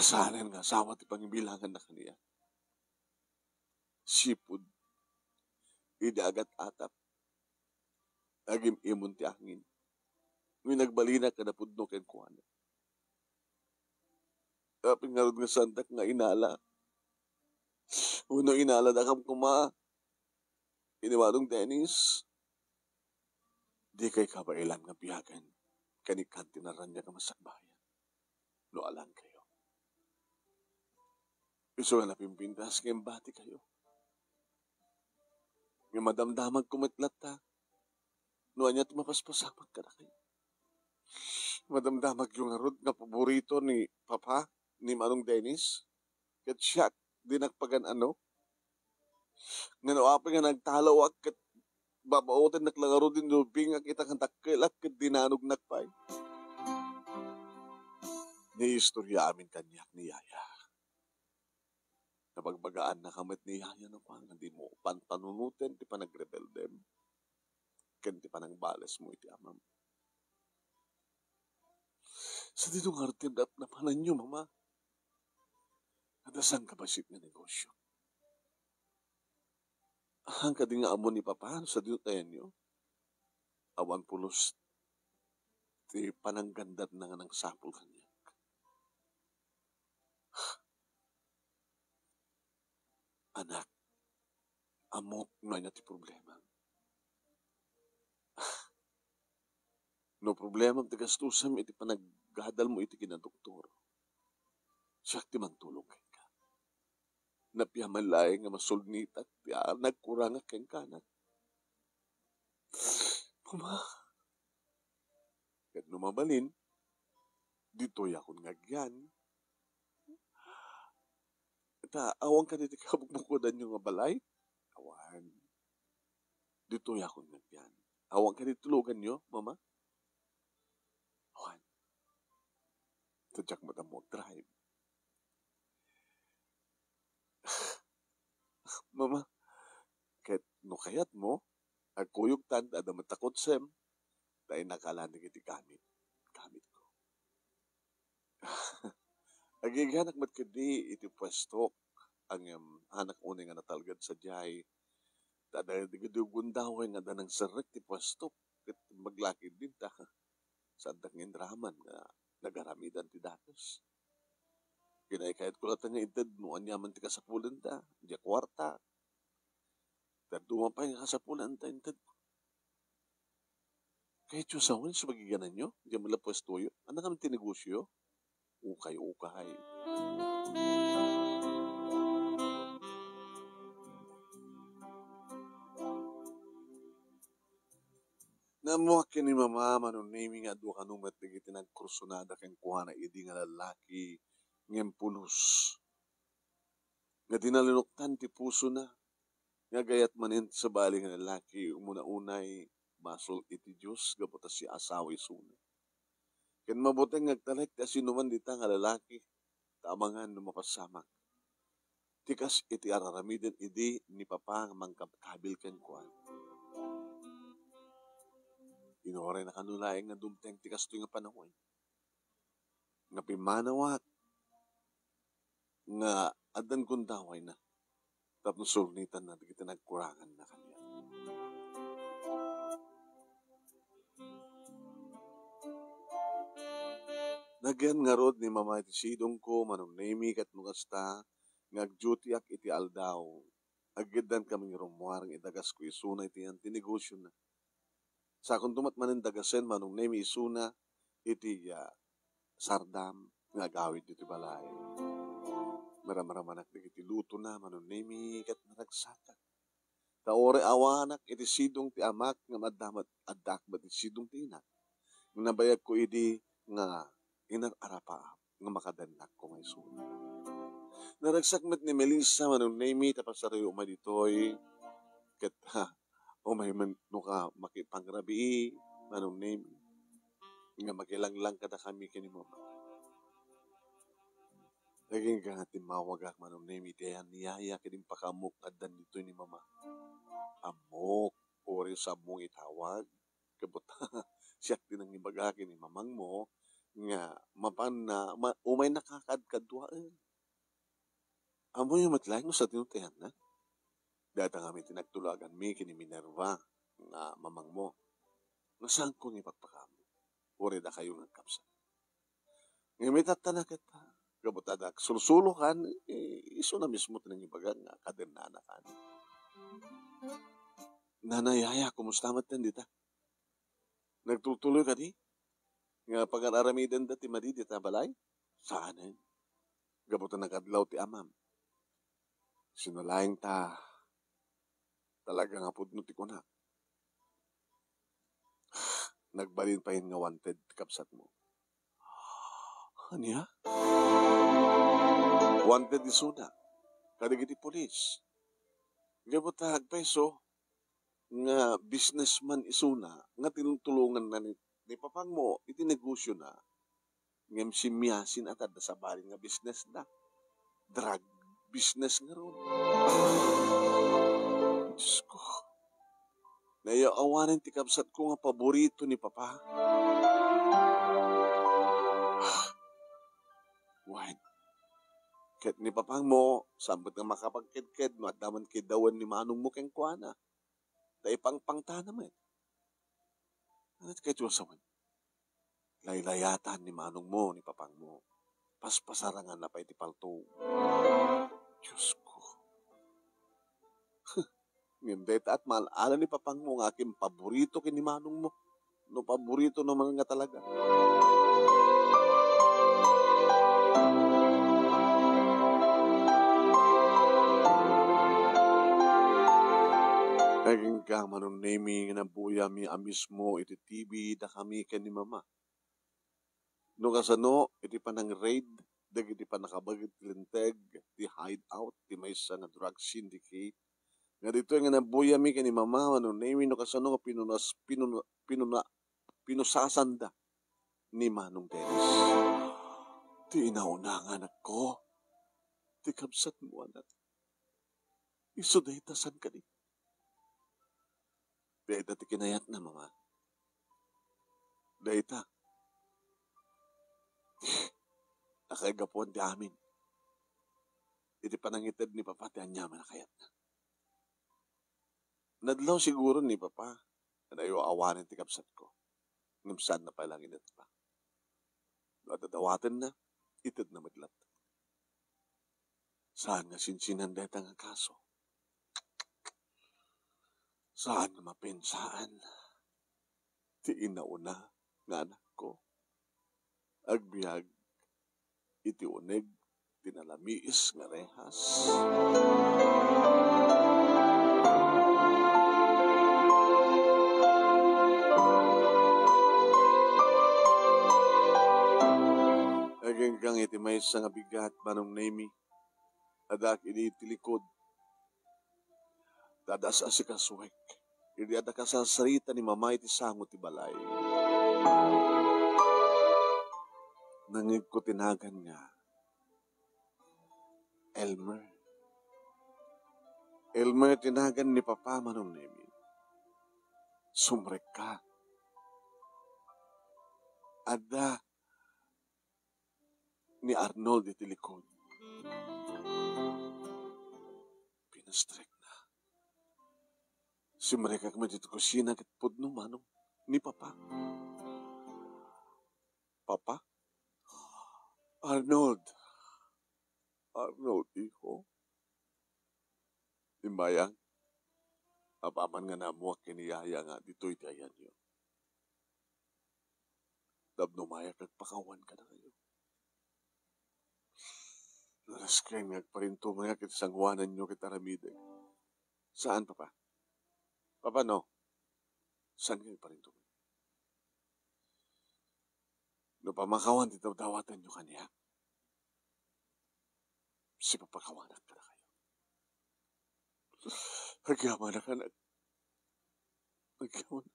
Saanen nga asawa ti pangibilanganna kaniak. Sipud idi agat-atap, agim-imon ti angin. Ngem nagbalina kada pudno kenkuana. Apay ngarud nga saandak nga inala? Wenno inaladakam koma ken ni Manong Dennis? Dikay kabaelan nga biagen ken ikkan ti naraniag a masakbayan no alaenkayo. Isu nga napimpintas nga imbatikayo. Nga madamdamagko met latta no ania ti mapaspasamak kadakayo. Madamdamagyo ngarud nga paborito ni Papa ni Manong Dennis, ket siak, dinak pagan-ano. Ngano apay nga nagtalawak ket babaotennak la ngarud idi ubingak ita nga dakkelak ket dinanognak pay? Niistorya amin kaniak ni Yaya. Nabagbagaannaka met ni Yaya no kua nga dimo panpanunoten ti panagrebeldem ken ti panangbalesmo iti amam. Sadino ngarud ti nap-, napananyo, Mama? Adda sangkabassit nga negosio. Haan kadi nga ammo ni Papa no sadino ti ayanyo? Awan pulos ti pananggandatna nga nangsapul kaniak. Anak, ammok no ania ti problema. No problemam ti gastusem iti panaggadalmo iti kinadoktor, siak ti mangtulong kenka. Napiaman laeng nga masulnitak ti a-, nagkurangak kenka, anak. Mama, ket no mabalin, ditoyakon nga agyan. Ta, awan kadi ti kabukbukodanyo nga balay? Awan. Ditoyakon nga agyan. Awan kadi ti tuluganyo, Mama? Awan. Ta diak met ammo agdrive. Mama, ket no kayatmo, agkuyogtan ta adda met ta kotsem, ta innakalanek iti gamit, gamitko. Agigianak met ketdi iti puestok, ngem haanak unay nga natalged sadiay, ta adda dagiti gundaway nga adda nangserrek ti puestok, ket imbag la ketdin ta saandak nga inraman nga nagaramidan ti dakes. Kinaykayatko latta nga inted no aniaman ti kasapulanta, diay kuarta. Dadduma pay nga kasapulanta intedko. Kayatyo sawen so magigananyo, diay met la puestoyo? Ania ngamin ti negosioyo? Ukay-ukay. Naammoak ken ni Mama, Manong Nemi, nga adu kano met dagiti nagkursunada kenkuana idi nga lallaki ngem pulos. Nga di nalinuktan ti pusona, nga agayat manen ti sabali nga lallaki, umuna unay, basol iti Dios gapu ta siasaway isuna. Ken mabuteng nga agtalek ti asinoman dita nga lalaki, ta amangan no mapasamak. Ti kas iti ar-aramiden idi ni Papa nga mangkabkabil kenkuana. Inuray na kano laeng nga dumteng ti kastoy nga panawen. Nga pimmanawak nga addan gundawayna tapno sulnitanna dagiti nagkuranganna kaniak. Nagyan ngarud ni Mama iti sidongko, Manong Nemi, ket no kasta nga agdutiak iti aldaw, agiddan kami nga rummuar nga idagasko isuna iti yan ti negosiona. Sakonto met manen dagasen, Manong Nemi, isuna iti, ah, sardam nga agawid iti balay. Maramramanak dagiti lutona, Manong Nemi, ket naragsakak. Ta uray awanak iti sidong ti amak ngem adda met, addaak met iti sidong ti inak. Nabayagko idi nga inar-arapaap nga makadennakko nga isuna. Naragsak met ni Melissa, Manong Nemi, ta pasarayo umay ditoy. Ket, ha, umay man no ka makipangrabii, Manong Nemi, nga makilanglang kadakami ken ni Mama. Agingga nga timmawagak, Manong Nemi, iti ayan ni Yaya ket impakaamok addan ditoy ni Mama. Ammok, uray sa ammong itawag. Ket siak ti nangibaga ken ni mamangmo nga mapanna, ma-, umayna kakadkaduaen. Ammoyo met laeng no sadino ti ayanna? Dayta ngamin ti nagtulaganmi ken ni Minerva nga mamangmo. Nga saanko nga ipakpakaammo. Uray dakayo nga agkabsat. Ngem itattana ket, gapu ta agsulsulokan, eh, isuna mismo ti nangibaga nga kadennanakan. Nanay Yaya, kumusta met dita? Nagtultuloy kadi nga pagar-aramidenda ti madi dita balay? Saanen. Gapu ta nag-adlaw ti amam. Sino laeng ta talaga nga pudno ti kunak. Nagbalin pay nga wanted ti kabsatmo. Ania? Wanted isuna kadagiti pulis. Gapu ta agpayso nga businessman isuna nga tinultulonganna ni, ni papangmo iti negosiona. Ngem simmiasin a tadda sabali nga business da. Drug business ngarud. Diyos ko. Nayaw-awanen ti kabsatko nga paborito ni Papa. Wen, ket ni Papangmo, saan met nga makapagkedked no adda man kiddawen ni manongmo kenkuana. Ta ipangpangtana met. Ano ti kayatyo a sawen? Laylayatan ni manongmo, ni papangmo. Paspasaranganna pay ti palto. Diyos ko. Ngem dayta at maal-ala ni papangmo nga akin paborito ken ni manongmo. No paborito naman nga talaga. Agingga, Manong Nemi, nga nabuyami a mismo iti T V dakami ken ni Mama. No kasano, iti panang-raid dagiti pannakabaget ti Linteg, ti Hideout, ti maysa nga drug syndicate, nga ditoy nga nabuyami ken ni Mama, Manong Nemi, no kasano nga pinunas-, pinuna-, pinuna-, pinusasanda ni Manong Dennis. Ti inauna nga anakko, ti kabsatmo, anak. Isu dayta saan kadi? Dayta ti kinayatna, Mama. Dayta. Nakaigapuan ti amin. Iti panangited ni Papa ti aniaman a kayatna. Nadlaw siguro ni Papa nga nayaw-awanen ti kabsatko. Ngem saanna pay la nga inetna. No adda dawatenna, itedna met latta. Saan nga sinsinan dayta nga kaso? Saan nga mapensaan ti inauna nga anakko? Agbiag iti uneg ti nalamiis nga rehas. Agingga iti maysa nga bigat, Manong Nemi, addaak idi iti likod. Dadas-asikasuek idi adda kasarsarita ni Mama iti sango ti balay. Nangngegko ti nagan nga Elmer. Elmer ti nagan ni Papa, Manong Nemi. Sumrekka. Adda ni Arnold iti likod. Pinastrekna. Simrekak met iti kusina ket pudno manong ni Papa. "Papa? Arnold! Arnold, iho?" "Imbayang, apaman nga naammoak ken ni Yaya nga ditoy ti ayanyo. Tapno umayak agpakawan kadakayo. Nalaskay nga agparintumengak iti sangoananyo ket aramidek." "Saan, Papa?" "Papa, no. Saan nga agparintumeng? No pamakawan ti dawdawatanyo kaniak, sipapakawanak kadakayo." "Agyamanak, anak. Agyaman.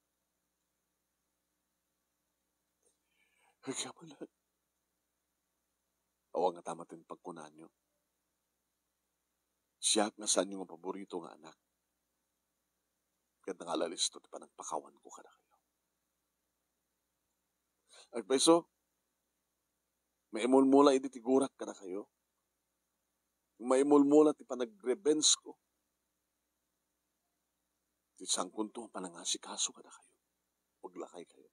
Agyamanak. Awan ngata manen pagkunaanyo. Siak nga saanyo nga paborito nga anak. Ket nangalalis ti panagpakawanko kadakayo. Agpayso, maimulmula idi ti gurak kadakayo. Maimulmula ti panagrebensko. Ti saankonto a panangasikaso kadakayo. Maglakaykayo.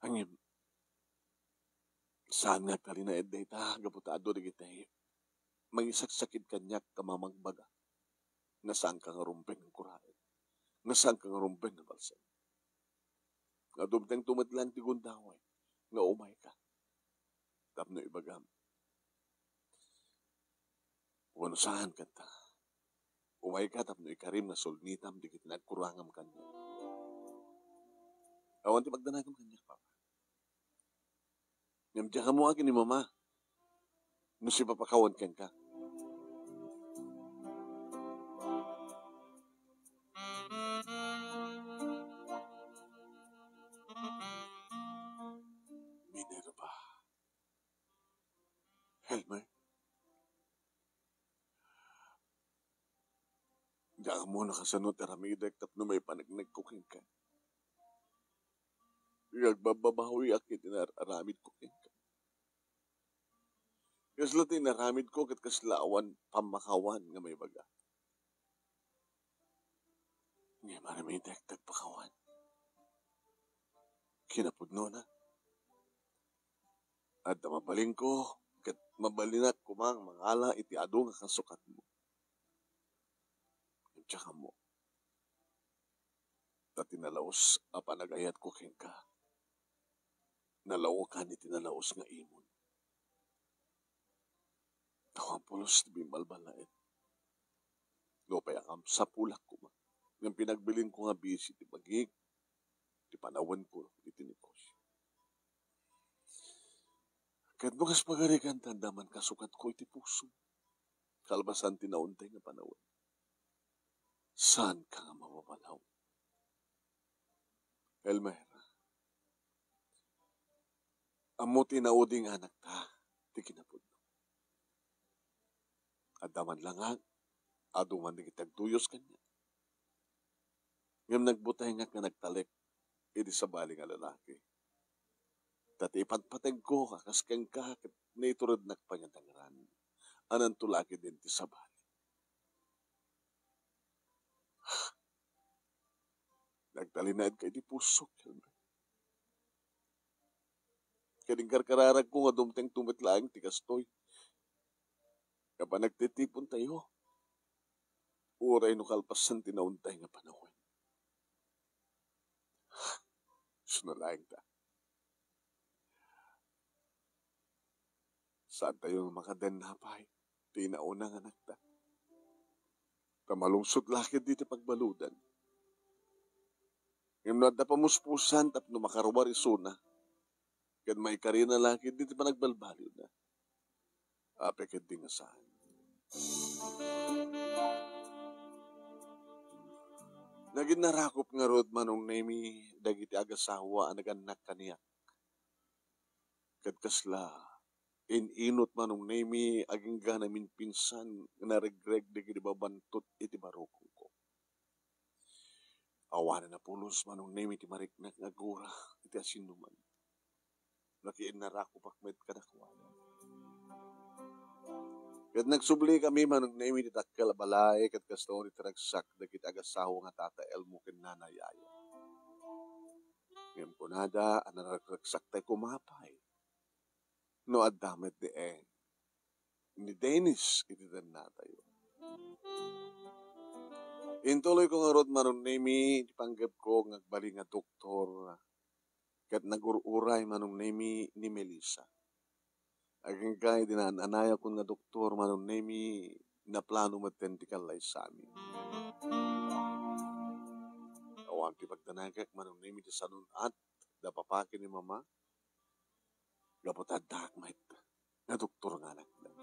Ngem, saan nga agtalinaed dayta gapu ta adu dagiti mangisaksakit kaniak a mamagbaga nga saanka nga rumbeng nga kuraen, nga saanka nga rumbeng nga balsem. Nga dumtengto met laeng ti gundaway nga umayka tapno ibagam. Wenno saan kanta, umayka tapno ikarim nga sulnitam dagiti nagkurangam kaniak. Awan ti pagdanagam kaniak, Papa. Ngem diak ammo akin ni Mama no sipapakawan kenka." Minerva. Helmer. Diak ammo no kasano ti aramidek tapno maipanegnegko kenka. Nga agbabbabawiak iti nar-, aramidko kenka. Kasla ti inaramidko ket kasla awan pammakawan nga maibaga. Ngem aramidek ti agpakawan. Kinapudnona, adda mabalinko, ket mabalinak koma nga mangala iti adu nga kasukatmo. Ngem diak ammo, ta ti nalaus a panagayatko kenka, nalaokan iti nalaus nga imon. Awan pulos ti bimbalbalaed. Nupay akamsapulak koma, ngem pinagbilinko nga bisi ti bagik ti panawenko iti negosio. Ket no kas pagarigan, ta adda man kasukatko iti pusom, kalpasan ti nauntay nga panawen. Saanka nga mababalaw. Helmer, ammo ti naudi nga anakta ti kinapudno. Adda man la nga adu man dagiti agduyos kaniak. Ngem nagbutengak nga nagtalek iti sabali nga lalaki. Ta ti ipatpategko a kas kenka ket naiturednak pay nga dangran. Ananto la ketdin ti sabali. Nagtalinaedka iti pusok, Helmer. Ket inkarkararagko nga dumtengto met laeng ti kastoy. Nga panagtitipontayo, uray no kalpasan ti nauntay nga panawen. Isu na laeng ta. Saantayo nga makadenna pay ti nauna nga anakta. Ta malungsot la ketdi ti pagbaludan. Ngem no adda pamuspusan tapno makaruar isuna, ket maikarina la ketdi ti panagbalbaliwna. Apay ketdi nga saan. Naginnarakop ngarud, Manong Nemi, dagiti agasawa a nagannak kaniak. Ket kasla in-inut, Manong Nemi, agingga naminpinsan nga naregreg dagiti babantot iti barukongko. Awanen a pulos, Manong Nemi, ti mariknak nga agura iti asinnuman. Nakiinnarakopak met kadakuada. Ket nagsubli kami, Manong Nemi, ti dakkel a balay, ket kasta unay ti ragsak dagiti agasawa nga Tata Elmo ken Nana Yaya. Ngem kunada a naragragsak tay kumapay no adda met di Eng ni Dennis iti dennatayo. Intuloyko ngarud, Manong Nemi, ti panggepko nga agbalin nga doktor ket nagur-uray, Manong Nemi, ni Melissa. Agingga idi naan-anayakon nga doktor, Manong Nemi, naplano metten ti kallaysami. Awan ti pagdanagak, Manong Nemi, ti sanun-at da papa ken ni mama gapu ta addaak met nga doktor nga anakda.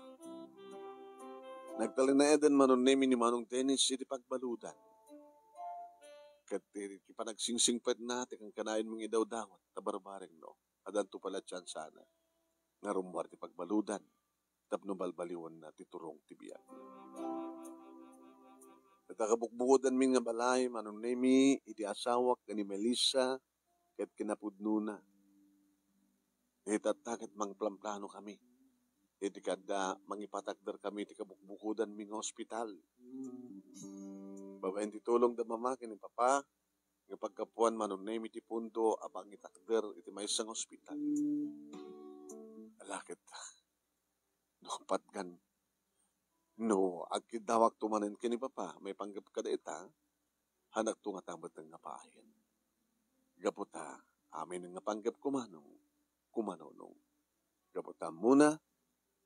Nagtalinaeden, Manong Nemi, ni Manong Dennis iti pagbaludan. Ket ti, ti panagsingsingpetna ti kankanayon mangidawdawat ta barbareng no, addanto pay la tiansana nga rummuar ti pagbaludan tapno balbaliwenna ti turong ti biag. Ket kabukbukodanmi nga balay, Manong Nemi, iti asawak ken ni Melissa ket kinapudnona. Iti tatta ket mangplamplano kami iti kaadda mangipatakder kami iti kabukbukodanmi nga ospital. Babaen ti tulong da mama ken ni papa, nga paggapuan, Manong Nemi, ti pundo a pangitakder iti maysa nga ospital. Ala ket, no patgan, no agkiddawakto manen ken ni papa, maipanggep kada ita, hanakto ngata met nga paayen. Gapu ta, amin nga panggepko, Manong, kumanunong. Gapu ta ammona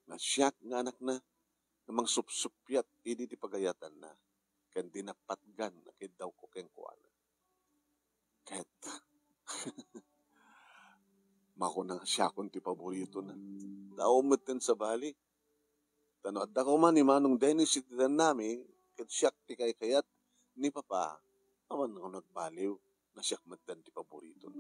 nga siak nga anakna nga mangsupsuppiat idi ti pagayatanna, ken di napatgan a kiddawko kenkuana. Ket makuna nga siakon ti paboritona. Tao metten sabali. Ta no adda koma ni Manong Dennis iti dennami, ket siak ti kaykayat ni Papa, awan nga nagbaliw nga siak metten ti paboritona.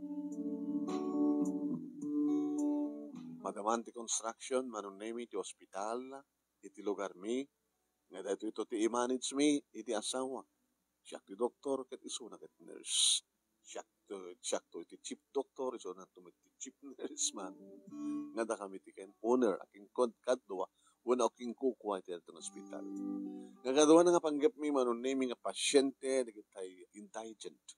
Madaman ti construction, Manong Nemi, ti ospital iti lugarmi, nga daytoy ti i-manage mi iti asawa. Siak ti doktor, ket isuna ket nurse. Siak to, siak to iti chief doctor, isuna to met ti chief nurse man. Nga dakami ti ken owner, akin kon kadua, wenno akin kukua iti daytoy nga ospital. Nga kadua nga panggepmi, Manong Nemi, nga pasyente dagiti indigent.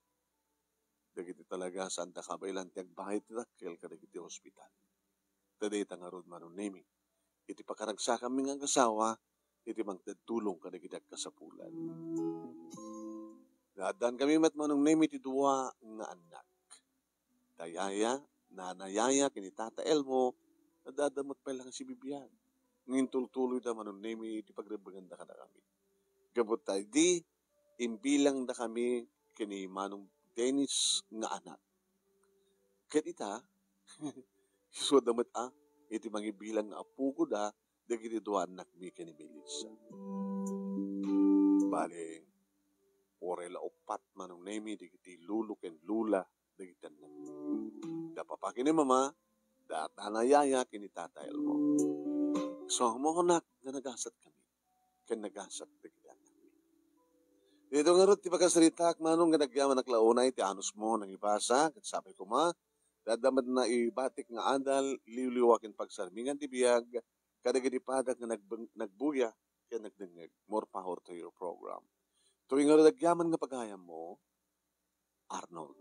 Dagiti talaga saanda kabaelan ti agbahay ti dakkel kadagiti ospital. Ta dayta ngarud, Manong Nemi, iti pakaragsakanmi nga agasawa, iti mangted tulong kadagiti agkasapulan. Naaddan kami met, Manong Nemi, ti dua nga annak. Da Yaya, Nana Yaya, ken ni Tata Elmo, adda met pay la nga sibibiag. Ngem tultuloyda, Manong Nemi, iti pagrebbenganda kadakami. Gapu ta idi, imbilangda kami ken ni Manong Dennis nga anak. Ket ita, isuda met a, iti mangibilang nga apukoda, dagiti dua annakmi ken ni Melissa. Bale, uray la uppat, Manong Nemi, dagiti lolo ken lola dagiti annakmi. Da papa ken ni mama, da Nana Yaya ken ni Tata Elmo. So, makunak nga nagasat kami, ken nagasat dagiti annakmi. Dito ngarud ti pakasaritaak, Manong, nga nagyamanak la unay ti anusmo nangibasa, ket sapay koma, adda met naibatik nga adal, liwliwa ken pagsarmingan ti biag, kadagiti padak nga nagbeng-, nagbuya, ken nagdengngeg. More power to your program. Toy ngarud agyaman nga pagayammo, Arnold.